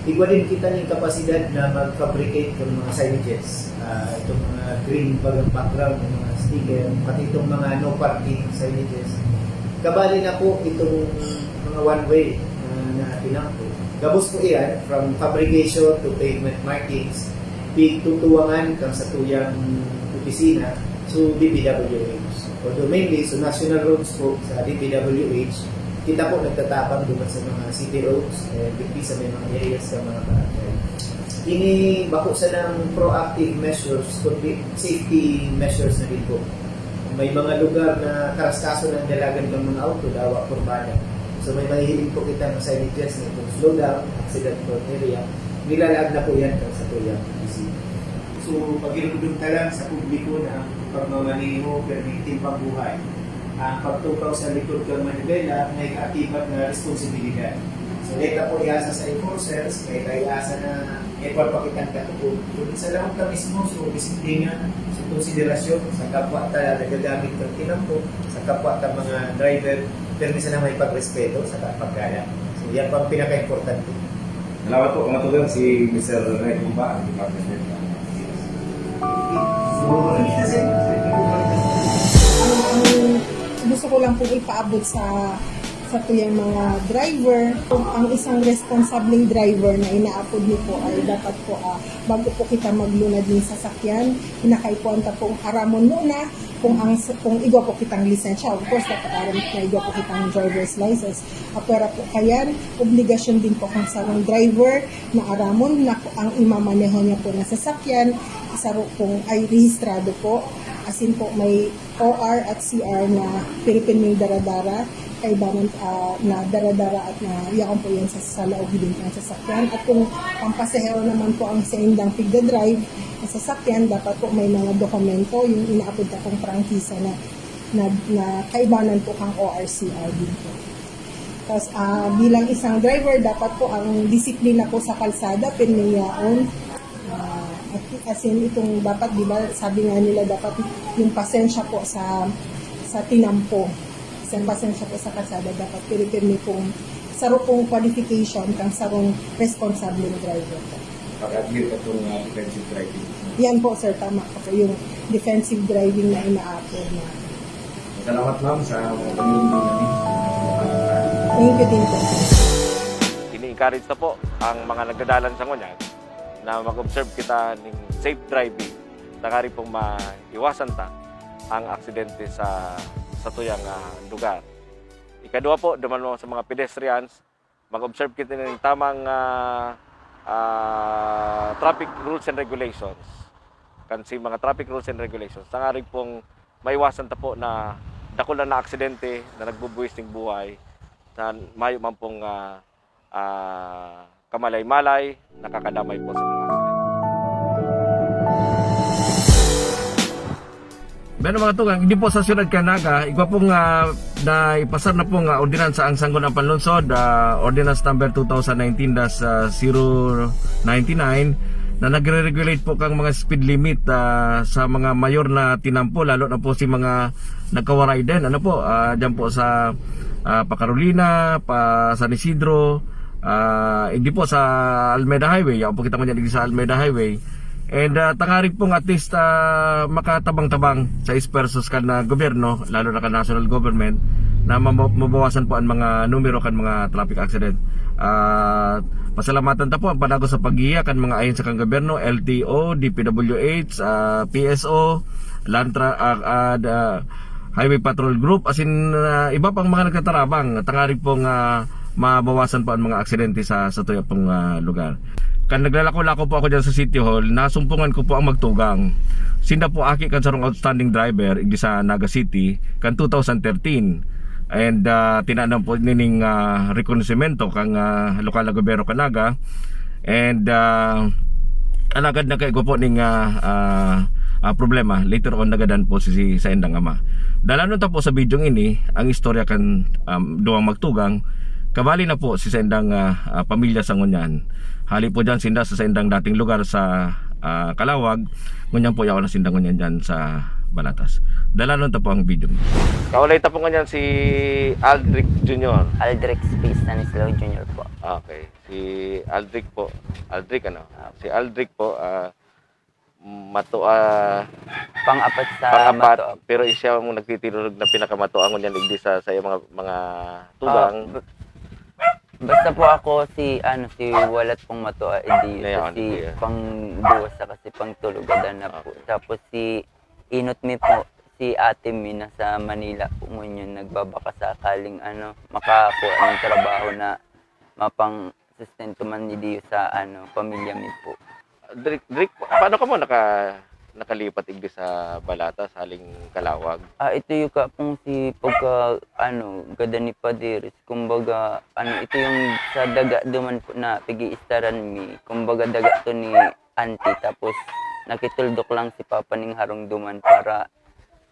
Igwa din kita ning kapasidad na mag-fabricate kan mga signages. Ah, itong mga green bagang background, yung mga sticker, pati itong mga no parking signages. Kabali na po itong mga one way, ah, na tinampo. Gabos po iyan, from fabrication to pavement markings, pigtutuwangan kan satuyang opisina, So, D P W H. Although mainly, so national roads po sa D P W H, kita po nagtatabang doon sa mga city roads, eh, digdi sa may mga areas sa mga barangay. Ini bako sa ng proactive measures, kundi safety measures na din po. May mga lugar na karaskaso ng dalagan ng mga auto, dawa kurbada. So may mahihiling po kita ng signages na itong slow down, accident prone area. Nilalaag na po yan kang sa Kuya. So, pagirundong ta lang sa publiko na pagmamaneho, permiting pambuhay. Ang pagtukaw sa likod ng manibela may kaakibat na responsibilidad. So, deta po iasa sa enforcers, may kaiasa na may pagpakitang katuko. Kung sa lahat ka mismo, so, disiplina, sa konsiderasyon, sa kapwa ta nagagamit ng tinampo, sa kapwa ta mga driver, pero minsan na may pagrespeto, sa paggalang. So, yan po ang pinaka-importante. Salamat po, mga tugang, si Mister Ray Cumba, ang Department Head ng Pilipinas. Ang, ang gusto ko lang pong ipaabot sa, sa tuyang mga driver, kung ang isang responsableng driver na inaapod niyo po ay dapat po, ah, bago po kita maglunad ng sasakyan, kinakaipuhan ta pong aramon muna kung ang, kung igwa po kitang lisensya. Of course, dapat aram na igwa po kitang driver's license. Apwera po kayan, obligasyon din po kang sarong driver na aramon na ang imamaneho niya po na sasakyan, saro pong ay rehistrado po. Asin po may O R at C R na piripin may daradara, kaibanan, ah, na daradara at na yaon po yan sa, sa laog din ng sasakyan. At kung ang pasahero naman po ang saindang pigdadrive na sasakyan, dapat po may mga dokumento, yung inaapod na pong prangkisa na, na, na kaibanan po kang O R C R din po. Tapos, ah, bilang isang driver, dapat po ang disiplina po sa kalsada, pirming yaon. Ah, at, as in, itong dapat, di ba, sabi nga nila, dapat yung pasensya po sa, sa tinampo. Sa pasensya po sa kalsada, dapat pirmi-pirmi pong saro pong qualification kang sarong responsableng driver po. Pag-admit ka itong, ah, defensive driving. Yan po, sir, tama po. Yung defensive driving na inaapod na. Salamat, ma'am, sa mga pagiging namin. Thank you din po, sir. Ini-encourage na po ang mga nagdadalan sa ngunyan na mag-observe kita ning safe driving, tanganing pong maiwasan ta ang aksidente sa, sa tuyang, ah, lugar. Ikadua po, duman mo sa mga pedestrians, mag-observe kita ning tamang, ah, ah, traffic rules and regulations. Kan si mga traffic rules and regulations, tanganing pong maiwasan ta po na dakula na aksidente na nagbubuwis ning buhay na mayo man pong, ah, ah, kamalay-malay, nakakadamay po sa mga aksidente. Bueno, mga tugang, ini po sa siyudad kan Naga, igwa pong, ah, naipasar na pong, ah, ordinansa ang Sangguniang Panlungsod, ah, Ordinance Number two thousand nineteen dash zero ninety-nine, na nagre-regulate po kang mga speed limit, ah, sa mga mayor na tinampo, lalo na po si mga nagkawaray din. Ano po, ah, dyan po sa, ah, pa Carolina, pa San Isidro, ah, hindi po sa Almeda Highway. Yaon po kita ngunyan sa Almeda Highway. And, ah, tanganing pong at least, ah, makatabang-tabang sa esfuerzos kan, ah, gobyerno, lalo na kan national government, na mamo-, mabawasan po ang mga numero kan mga traffic accident. Ah, pasalamatan ta po ang padagos sa paggiya kan mga ahensya kan gobyerno, L T O, D P W H, ah, P S O, Land Tra-, ah, ah, da-, Highway Patrol Group, asin, ah, iba pang mga nagtatarabang, tanganing pong, ah, mabawasan po ang mga aksidente sa, sa tuya pong, ah, lugar. Kan naglalako-lako po ako dyan sa City Hall, nasumpungan ko po ang magtugang. Sinda po aki kan sarong outstanding driver, igdi sa Naga City, kan two thousand thirteen. And, ah, tinanom po nining, ah, rekonosimento kang, ah, lokal na gobyerno kan Naga. And, ah, alagad nagkaigwa po ning, ah, ah, ah, problema. Later on, nagadan po si, si saindang ama. Dalanon ta po sa bidyong ini ang istorya kan, um, duwang magtugang. Kabali na po si saindang, ah, ah, pamilya sa ngunyan. Hali po dyan sinda sa saindang dating lugar sa, ah, Calauag. Ngunyan po yaon na sinda ngunyan dyan sa Balatas. Dalanon ta po ang video. Kaulay ta po ngunyan si Aldrich Junior. Aldrich P. Stanislao Junior po. Okay. Si Aldrich po. Aldrich, ano? Ah. Si Aldrich po, ah, matua, Pang-apat sa pang-apat, matua. Pero siya ang nagtitirulog na pinakamatua ngunyan digdi sa, sa iyang mga, mga tugang. Ah, b-, basta po ako si, ano, si Walat pong matua, edi Ngayon, si kuya. Pang-duwa sa kasi pang-tulo, gadan na po. Okay. Tapos si Inot mi po, si ate mi nasa Manila po ngunyan, nagbabaka sakaling ano, makakuha ng trabaho na mapang-sustento man ni Dio sa ano, pamilya mi po. Drik, Drik, paano ka mo naka, nakalipat igdi sa Balata, sa haling Kalawag? Ah, ito yung kapong si pagka, ano, gada ni Padiris. Kumbaga, ano, ito yung sa daga duman po na pigi-istaran mi. Kumbaga, daga to ni auntie. Tapos, nakituldok lang si Papa ning harong duman para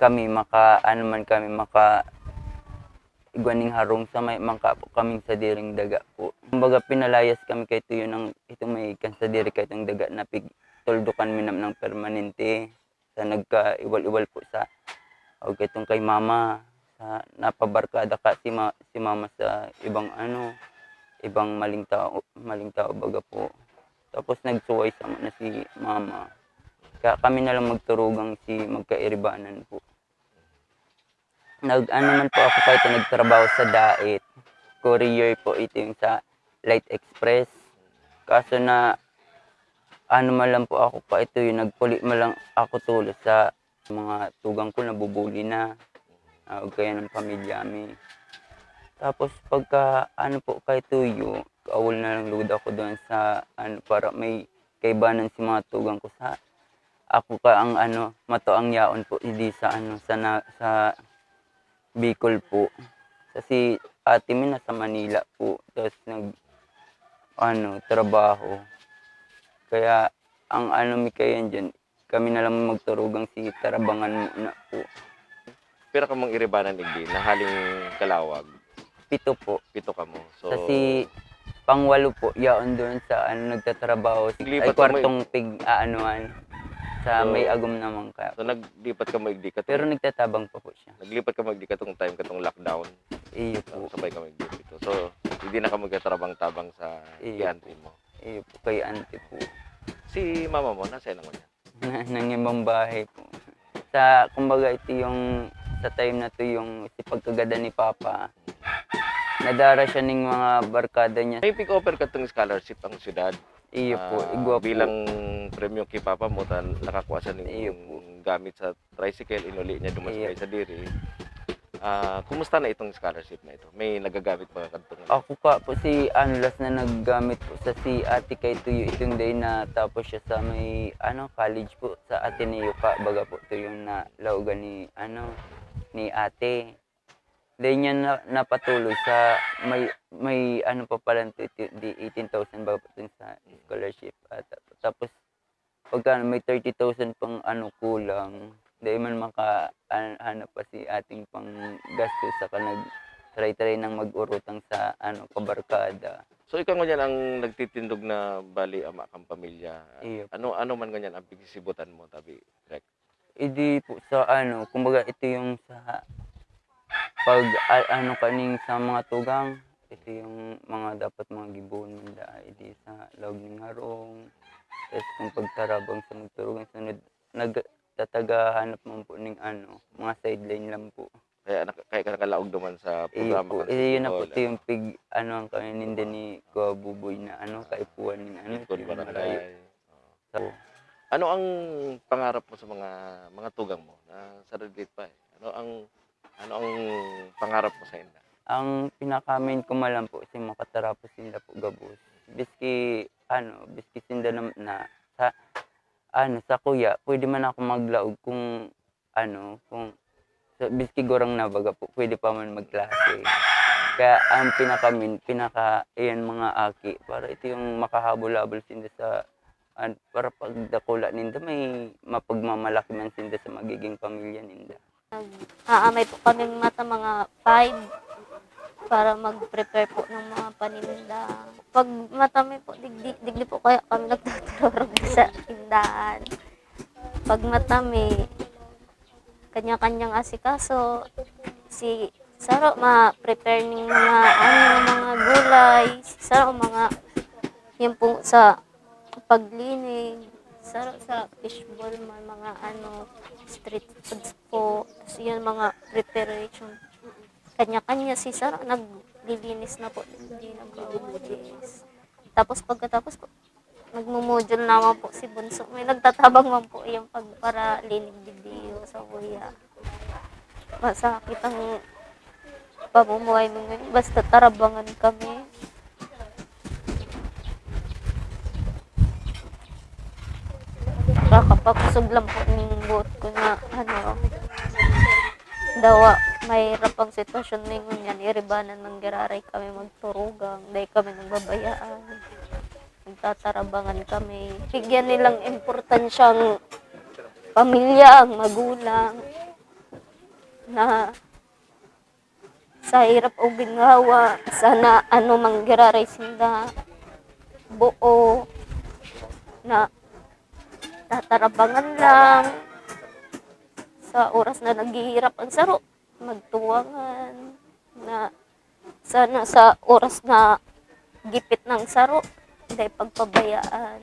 kami maka, ano man kami, maka igwa ning harong sa may mangka po kaming sadiring daga po. Kumbaga, pinalayas kami kay Tuyo ng itong may kan sadiri kay itong daga na pig-, tuldukan mi nam ng permanente sa nagkaiwal-iwal po sa, o itong kay mama, sa napabarkada ka si, ma, si mama sa ibang ano, ibang maling tao, maling tao baga po. Tapos nagsuway sama na si mama. Kaya kami na lang magturugang si magkairibanan po. Nag-ano man po ako pa ito, nagtrabaho sa Dait. Courier po ito yung sa Light Express. Kaso na, ano man lang po ako pa ito, yung nagpuli man lang ako tulos sa mga tugang ko, nabubuli na. Ah, o kaya ng pamilya mi. Tapos pagka ano po kay Tuyo, kaawol na lang lugod ako doon sa ano, para may kaibanan si mga tugang ko sa ako ka ang ano, mato ang yaon po, hindi sa ano, sa, na, sa Bicol po. Kasi ate mi nasa Manila po, tapos nag ano, trabaho. Kaya ang ano mi kayan dyan, kami na lang magturugang si tarabangan muna po. Pira ka mong iribanan igdi na haling Kalawag? Pito po. Pito ka mo. So, Kasi pangwalo po, yaon doon sa ano, nagtatrabaho. Naglipat Ay, ka mo- kwartong pig-aanuhan sa So, may agom naman kaya. So, naglipat ka mo igdi ka Pero nagtatabang pa po siya. Naglipat ka mo igdi katong time katong lockdown. Iyo po. Sabay ka mo igdi pito. So, hindi na ka magkatrabang-tabang sa Iyo. Kianti mo. Iyo po, kay ante po. Si mama mo, nasa na ngunyan? Nangibang bahay po. Sa, kumbaga, ito yung, sa time na to yung si pagkagada ni Papa, nadara siya ning mga barkada niya. May pig-offer ka tong scholarship ang syudad. Iyo po, Ah, igwa po. Bilang premyo kay Papa mo, ta, nakakuha siya ning Iyo po. Gamit sa tricycle, inuli niya duman Iyo. Sa diri. Ah, kumusta na itong scholarship na ito? May nagagamit ba kadtong Ako ka po si ano, last na naggamit po sa si ate kay Tuyo itong day na tapos siya sa may ano, college po sa Ateneo ka, baga po to yung na laugan ni ano, ni ate. Day niya na, napatuloy sa may, may ano pa pala to, ito, di eighteen thousand baga po dun sa scholarship ata. Tapos pagka may thirty thousand pang ano, kulang, di man maka, an-, hanap pa si ating pang gastos, saka nag-try-try nang mag-urutang sa ano, kabarkada. So ikaw ngunyan ang nagtitindog na bali ama kang pamilya. Iyo. Ano ano man ngunyan ang pigsibutan mo, tabi, Rek? Hindi po sa ano, kumbaga ito yung sa pag a- ano kaning sa mga tugang, ito yung mga dapat mga gibohon man da, hindi sa laog ning harong. Tapos kung pagtarabang sa magturugang sunod, nagtatagahanap man po ning ano, mga sideline lang po. Kaya nak- kaya ka nakalaog duman sa Iyo programa po, kan eh, yun na po Festival, ito yung pig, ano, ang kami ninda ni Kuya Buboy na ano, kaipuhan ning ano, Ipon yung Barangay. malayo. Oo. Ano ang pangarap mo sa mga mga tugang mo na sa Redlit pa eh? Ano ang ano ang pangarap mo sa inda? Ang pinaka-main ko man lang po si makatarapos sinda po gabos. Biski ano, biski sinda na, na sa ano, sa kuya, pwede man ako maglaog kung ano, kung sa biski gurang na baga po, pwede pa man magklase. Kaya ang pinaka-main, pinaka, ayan, mga aki, para ito yung makahabol-habol sinda sa, an, para pagdakula ninda, may mapagmamalaki man sinda sa magiging pamilya ninda. Nag-aamay po kaming mata mga five para mag-prepare po ng mga paninda. Pag matami po, digdi, digdi po kaya kami nagtatarorog sa tindahan. Pag matami, kanya-kanyang asikaso. Si Saro, ma-prepare ning mga, ano, mga gulay. Si Saro, mga, yun po sa paglinig. Saro sa fishball, may mga, ano, street foods po. Tapos yun, mga preparation. Kanya-kanya si Saro, naglilinis na po. Hindi nag-awalis. Tapos pagkatapos po, nagmumudyo naman po si Bunso. May nagtatabang man po yung pagparalinig videos. Tawo ya. Masakit ang pamumuhay mo ngayon. Basta tarabangan kami. Nakakapakosog lang po ning buot ko na, ano, dawa, mahirap ang sitwasyon mi ngunyan, iribanan man giraray kami magturugang, dai kami nagbabayaan. Nagtatarabangan kami. Bigyan nilang importansya ang pamilya, ang magulang, na sa hirap o ginhawa, sana ano man giraray sinda, buo, na tatarabangan lang. Sa oras na naghihirap ang saro, magtuwangan, na sana sa oras na gipit ng saro, dai pagpabayaan.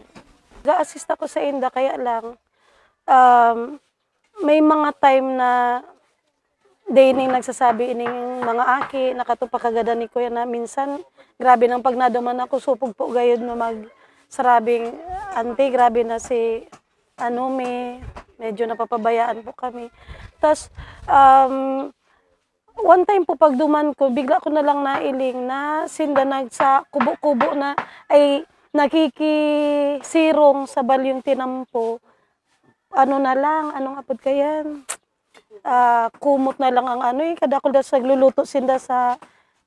Ga-assist ako sa inda, kaya lang, um, may mga time na day ning nagsasabi ining mga aki, nakatupakagadan ni kuya na minsan, grabe nang pag naduman ako, supog po gayod na magsarabing, "Auntie, grabe na si ano, may, medyo napapabayaan po kami." Tas, um, one time po pagduman ko, bigla ko na lang nailing na sinda nagsa kubo-kubo na, ay, nakikisirong sa balyong tinampo. Ano na lang, anong apod kayan? Ah, kumot na lang ang ano, eh, kadakul das nagluluto sinda sa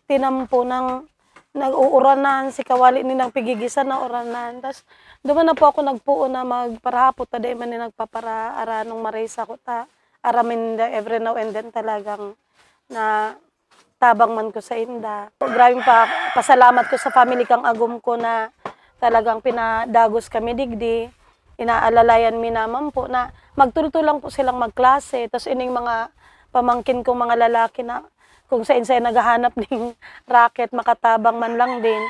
tinampo ng nag-uuranan, si kawali ni nang pigigisa na uranan. Tas, duman na po ako nagpuon na magparahapot ta, dai man ni nagpapara-, aranong maray sa kuta. Aramin da every now and then talagang na tabang man ko sa inda. Grabeng pa-, pasalamat ko sa family kang agom ko na talagang pinadagos kami digdi. Inaalalayan mi naman po na magtultol lang po silang magklase. Tas ining mga pamangkin kong mga lalaki na kung sain-sain naghahanap ning raket, makatabang man lang din.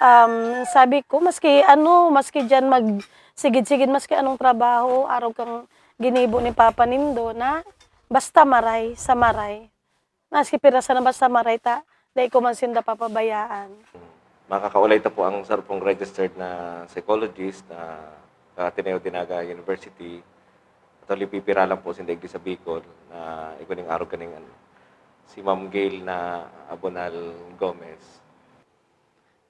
Um, sabi ko, maski ano, maski diyan magsigid-sigid, maski anong trabaho, arog kang ginibo ni Papa nindo na basta maray, sa maray. Maski pira sana basta maray ta, dai ko man sinda papabayaan. Makakaulay ta po ang sarong registered na psychologist na ka Ateneo de Naga University. Actually, pipira lang po sinda igdi sa Bicol na igwa ning arog kaning ano, si Ma'am Gail na Abonal Gomez.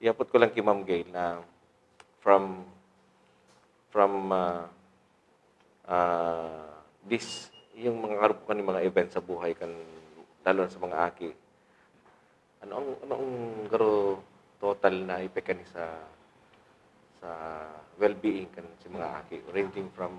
Ihapot ko lang ki Ma'am Gail na from, from, ah, ah, this, yung mga karupukan ng mga event sa buhay kan, lalo na sa mga aki. Ano ang, ano ang garo total na epekto ni sa, sa well-being kan si mga aki, ranging from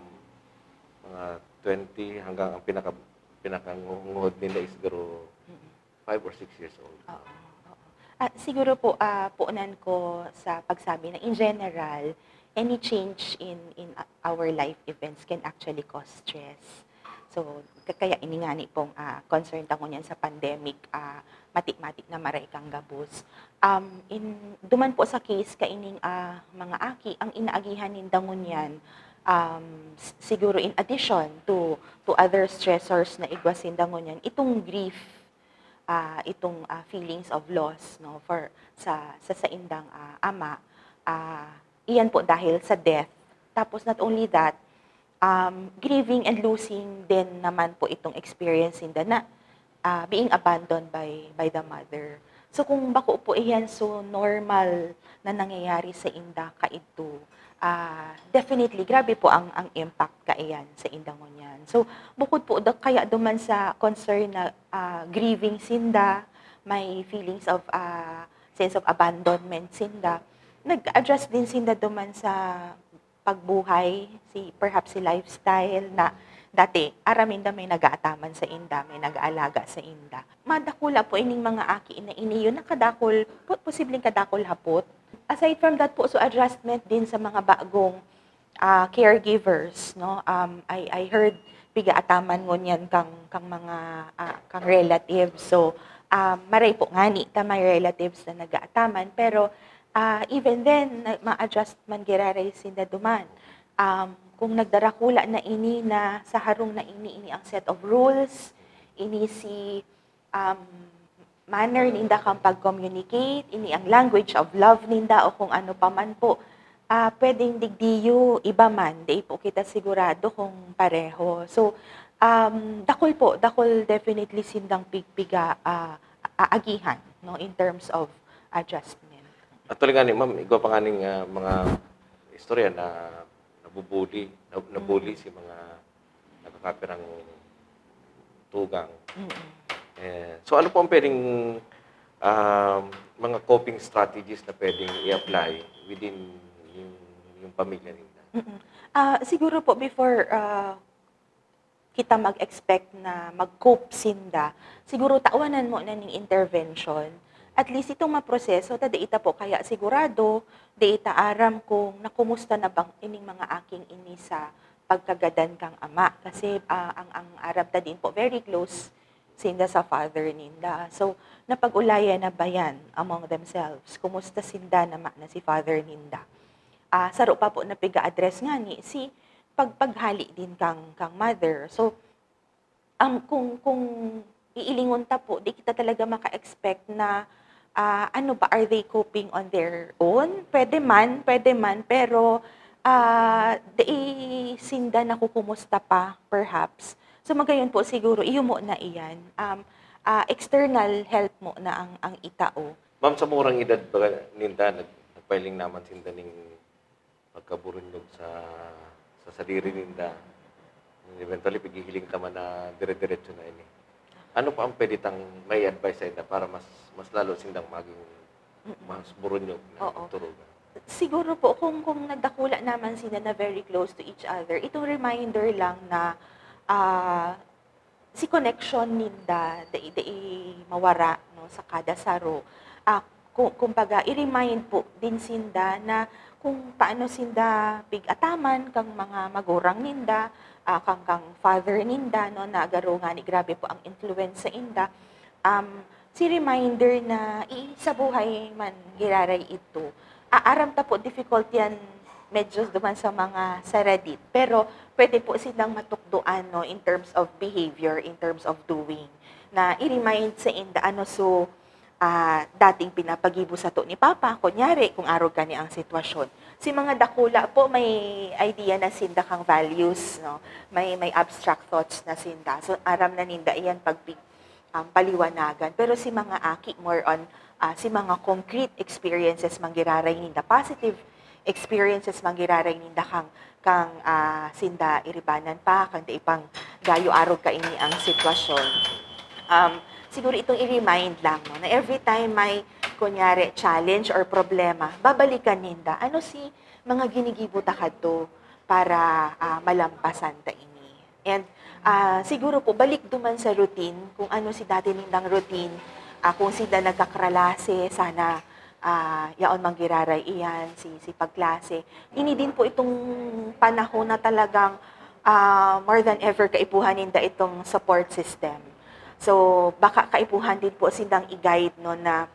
mga twenty hanggang ang pinaka, pinakanguhod nila is garo Mm. five or six years old. Oo, oo. Ah, siguro po, ah, puunan ko sa pagsabi na in general, any change in, in, ah, our life events can actually cause stress. So, ka-, kaya ini ngani pong, ah, concern ta ngunyan sa pandemic, ah, mati-mati na maray kang gabos. Um, in, duman po sa case kaining, ah, mga aki, ang inaagihan ninda ngunyan, um, s-, siguro in addition to, to other stressors na igwa sinda ngunyan, itong grief, ah, itong, ah, feelings of loss, no, for sa, sa saindang, ah, ama, ah, iyan po dahil sa death. Tapos not only that, um, grieving and losing din naman po itong experience ninda na, ah, being abandoned by, by the mother. So kung bako po iyan so normal na nangyayari sa inda kaidto, ah, definitely grabe po ang, ang impact kaiyan sa inda ngunyan. So bukod po da-, kaya duman sa concern na, ah, grieving sinda, may feelings of, ah, sense of abandonment sinda, nag-adjust din sinda duman sa pagbuhay, si, perhaps si lifestyle na dati aram ninda may nag-aataman sa inda, may nag-aalaga sa inda. Madakula po ining mga aki na ini, yun ang kadakul, po-, posibleng kadakul hapot. Aside from that po, so adjustment din sa mga bagong, ah, caregivers, no? Um, I, I heard piga ataman ngunyan kang, kang mga, ah, kang relatives. So, ah, maray po ngani ta may relatives na nag-aataman, pero, ah, even then, na, ma-adjust man giraray sinda duman. Um, kung nagdarakula na ini na sa harong na ini, ini ang set of rules, ini si, um, manner ninda kan pag-communicate, ini ang language of love ninda o kung ano pa man po, ah, pwedeng digdiyo iba man, di po kita sigurado kung pareho. So, Um, dakul po, dakul definitely sindang pigpiga, ah, a-, agihan, no, in terms of adjustment. Actually nga ni ma'am, igwa pa nga ning ah, mga istorya na nabubuli, na, nabuli si mga nakakapirang tugang. Mm-mm. Eh, so ano po ang pwedeng um, mga coping strategies na pwedeng i-apply within yung, yung pamilya nila? Mm-mm. Ah, siguro po before ah, kita mag-expect na mag-cope sinda, siguro tawanan mo na ning intervention. At least itong maproseso ta, dai ta po kaya sigurado, dai ta aram kung nakumusta na bang ining mga aking ini sa pagkagadan kang ama. Kasi ah, ang, ang aram ta din po, very close sinda sa father ninda. So, napag-ulayan na ba yan among themselves? Kumusta sinda na ma na si father ninda? Ah, saro pa po na piga-address nga ni si pagpaghali din kang, kang mother. So, um, kung, kung iilingon ta po, di kita talaga maka-expect na ah, ano ba, are they coping on their own? Pwede man, pwede man, pero ah, dai sinda nakukumusta pa, perhaps. So magayon po siguro, iyo mo na iyan. Um, ah, external help mo na ang, ang itao. Ma'am, sa murang edad pa ninda, nag- nagpahiling naman sinda ning pagkaburunyog sa sa sadiri ninda. And eventually, paghihiling ta man na dire-diretso na ini. Ano pa ang pwede tang may advice sa inda para mas mas lalo sindang maging mas burunyog na Oo. Magturugan? Siguro po, kung, kung nadakula naman sila na very close to each other, itong reminder lang na ah, si connection ninda, dai, dai mawara, no, sa kada saro. Ah, ku- kumbaga, i-remind po din sinda na kung paano sinda pig-ataman kang mga magurang ninda, ah, kang, kang father ninda, no, na garo nga ni grabe po ang influence sa inda. Um, si reminder na i- sa buhay man giraray ito, aaram ta po difficult yan medyo duman sa mga saradit. Pero pwede po silang matukdoan, no, in terms of behavior, in terms of doing. Na i-remind sa inda ano so ah, dating pinapagibo sato ni Papa, kunyari, kung arog kani ang sitwasyon. Si mga dakula po, may idea na sinda kang values, no? May, may abstract thoughts na sinda. So, aram na ninda iyan pag pi- um, paliwanagan. Pero si mga aki, more on ah, si mga concrete experiences man giraray ninda, positive experiences man giraray ninda kang, kang ah, sinda iribanan pa, kang dai pang gayo arog kaini ang sitwasyon. Um, siguro itong i-remind lang, no, na every time may, kunyari, challenge or problema, babalikan ninda, ano si mga ginigibo ta kadto para ah, malampasan ta ini. And ah, siguro po, balik duman sa routine, kung ano si dati nindang routine, ah, kung sila nagkakralase, sana ah, yaon man giraray iyan, si, si pagklase. Ini din po itong panahon na talagang ah, more than ever kaipuhan ninda itong support system. So, baka kaipuhan din po sindang i-guide, no, na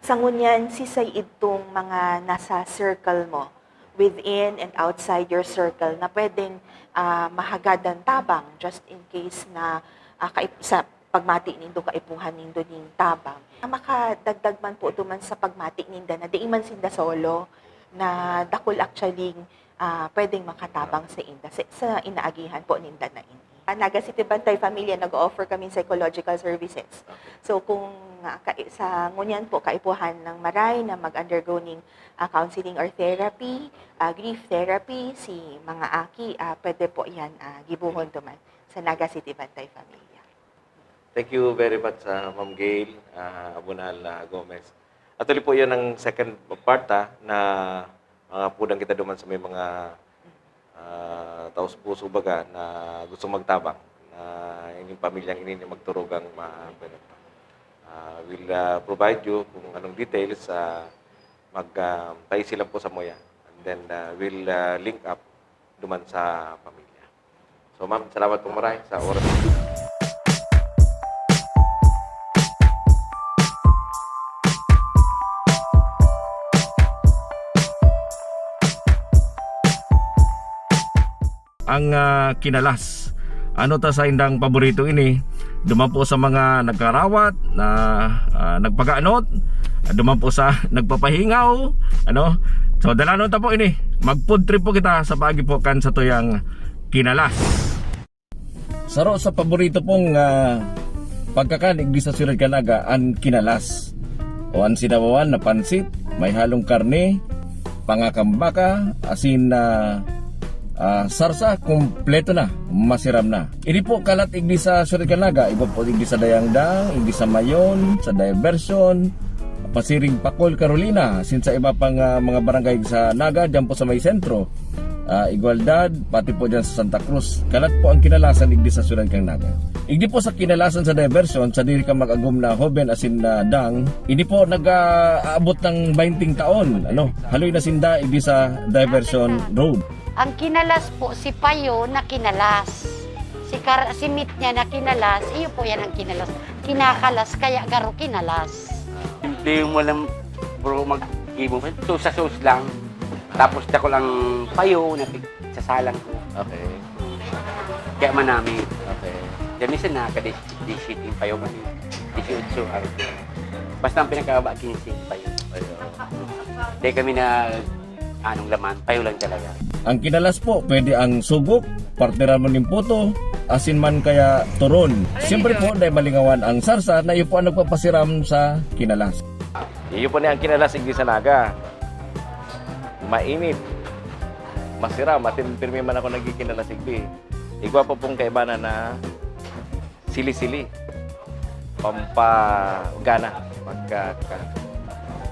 sa ngunyan, sisay idtong mga nasa circle mo, within and outside your circle, na pwedeng ah, mahagadan tabang just in case na ah, kaip- sa pagmati nindo, kaipuhan nindo ning tabang. Ang makadagdag man po duman sa pagmati ninda na dai man sinda solo, na dakul actually ah, pwedeng makatabang sa inda, sa, sa inaagihan po ninda na ini. Ang Naga City Bantay Familia, nag-offer kami psychological services. So kung ah, ka- sa ngunyan po kaipuhan ng maray na mag-undergo ning ah, counseling or therapy, ah, grief therapy, si mga aki, ah, pwede po yan ah, gibuhon duman sa Naga City Bantay Familia. Thank you very much, ah, Ma'am Gail, ah, Abunal ah, Gomez. Actually po, yan ang second part ah, na mga pudang kita duman sa may mga ah, taos puso baga na gusto magtabang na ining pamilyang ini ni magturugang ma uh, will ah, provide you kung anong details sa mag ah, taisi lang po sa muya, and then ah, will ah, link up duman sa pamilya. So ma'am, salamat po maray sa oras. Ang ah, kinalas. Ano ta sa indang paborito ini? Duman po sa mga nagkarawat, na ah, nagpagaanot, duman po sa nagpapahingaw, ano? So dalanon ta po ini. Mag food trip po kita sa paagi po kan satuyang kinalas. Saro sa paborito pong, ah, pagkakan igdi sa Syudad kan Naga, an kinalas o an sinabawan na pansit, may halong karne, pangakambaka, asin na, ah, sarsa, kompleto na, masiram na. Ini po kalat igdi sa Syudad kan Naga, iba po igdi sa Dayangdang, igdi sa Mayon, sa Diversion, Pasiring, Pacol, Carolina, asin sa iba pang, ah, mga barangay sa Naga, diyan po sa may sentro. Ah, Igualdad, pati po dyan sa Santa Cruz. Kalat po ang kinalasan igdi sa Syudad kan Naga. Igdi po sa kinalasan sa Diversion, sa diri ka mag-agom na hoben asin na dang, ini po nag-aabot ng bainting taon. Ano, haloy na sinda igdi sa Diversion Road. Ang kinalas po, si Payo na kinalas. Si Kar-, si Mit niya na kinalas, iyo po yan ang kinalas. Kinakalas, kaya garo kinalas. Simple mo lang, bro, mag-ibo. Ito sa sauce lang. Tapos dako lang payo na pig-, sasalang ko. Okay. Kaya manami. Okay. Kaya minsan nakaka-dishiting payo kami. Dieciocho ang. Basta ang pinakababa, quince payo. Ayun. Dahil kami na anong laman, payo lang talaga. Ang kinalas po, pwede ang sugok, partneran mo nin puto, asin man kaya turon. Siyempre po, dahil malingawan ang sarsa na iyo po ang nagpapasiram sa kinalas. Iyo po ni ang kinalas igdi sa Naga. Mainit. Masiram, atin pirmi man ako nagkikinalas igdi. Igwa po pong kaibanan na sili-sili. Pampagana. Pagka, ka,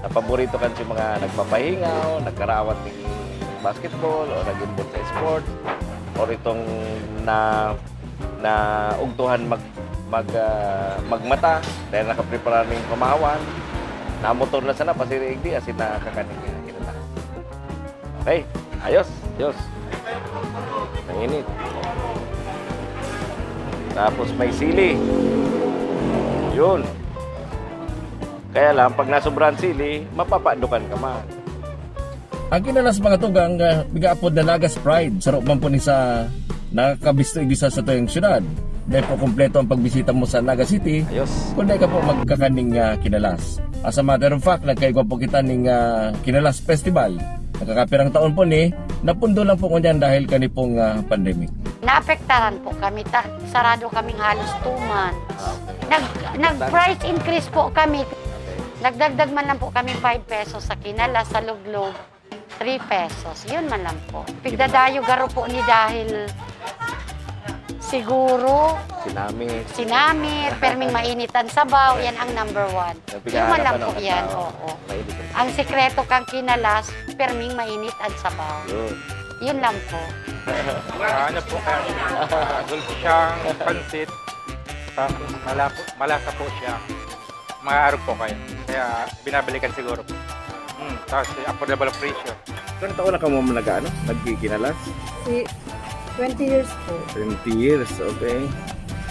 na paborito kan si mga nagpapahingaw, nagkarawat ng basketball, o nag-involve sa sport, or itong na na ugtuhan mag mag ah, magmata dahil nakaprepara ning pamahawan. Namotor na sana, pasiri igdi, asin nakakaning kinata. Okay, ayos, ayos. Mainit. Tapos may sili. Yun. Kaya lang, pag nasobrahan sili, mapapaandukan ka man. Ang kinalas, mga tugang, ah, pigaapod na Nagas Pride, saro man po ni sa nakakabisto igdi sa satuyang syudad. Dahil po kompleto ang pagbisita mo sa Naga City, Ayos. kung dahil ka po magkakaning ah, kinalas. As a matter of fact, nagkaigwa po kita ning ah, Kinalas Festival. Nakakapirang taon po ni, napundo lang po ngunyan dahil kani pong ah, pandemic. Naapektaran po kami. Ta- sarado kaming halos two months. Nag, nag-price increase po kami. Nagdagdag man lang po kami five pesos sa kinalas, sa luglog, three pesos. Yun man lang po. Pigdadayo garo po ni dahil siguro Sinamit. sinamit, perming mainit ang sabaw, yan ang number one. Ang Yun man lang ano, po yan, tao. Oo. Mainit. Ang sikreto kang kinalas, perming mainit ang sabaw. Yun. Yun lang po. Ah, ano po kaya? Lulchang, pansit, tapos malapot, malasa po siya. Maarog po kayo. Kaya binabalikan siguro po. Hmm, tapos affordable presyo. Ilang taon na kamo nag-ano? Nagkikinalas? Si twenty years po. Twenty years, okay.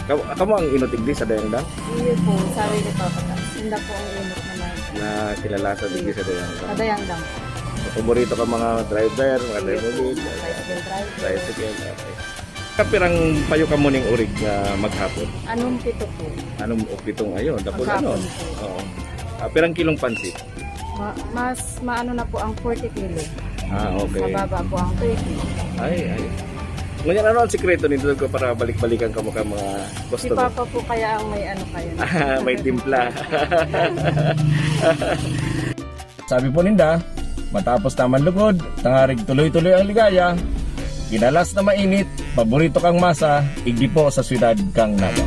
Kamo, kamo ang inot igdi sa Dayangdang? Iyo po, sabi ni Papa Tax. Hindi po ang inot naman. Na kinalasan igdi sa Dayangdang. Kadayang lang po. Paborito ka mga driver, mga driver. Bicycle driver. Tricycle, okay. Kapirang payo ka mo ning urig na maghapon? Anong pito po? Anong o pitong ayo? Dapol ano? Maghapon po. Oo. Ah, pirang kilong pansit? Ma- mas maano na po ang forty kilo. Ah, okay. Mababa po ang thirty. Ay, ay. Ngunyan, ano ang sikreto nito ko para balik-balikan ka mo ka mga Si customer? Papa po kaya ang may ano kayo. May timpla. Sabi po ninda, matapos naman lugod, tangarig tuloy-tuloy ang ligaya, kinalas na mainit, paborito kang masa, igdi po sa syudad kang Naga.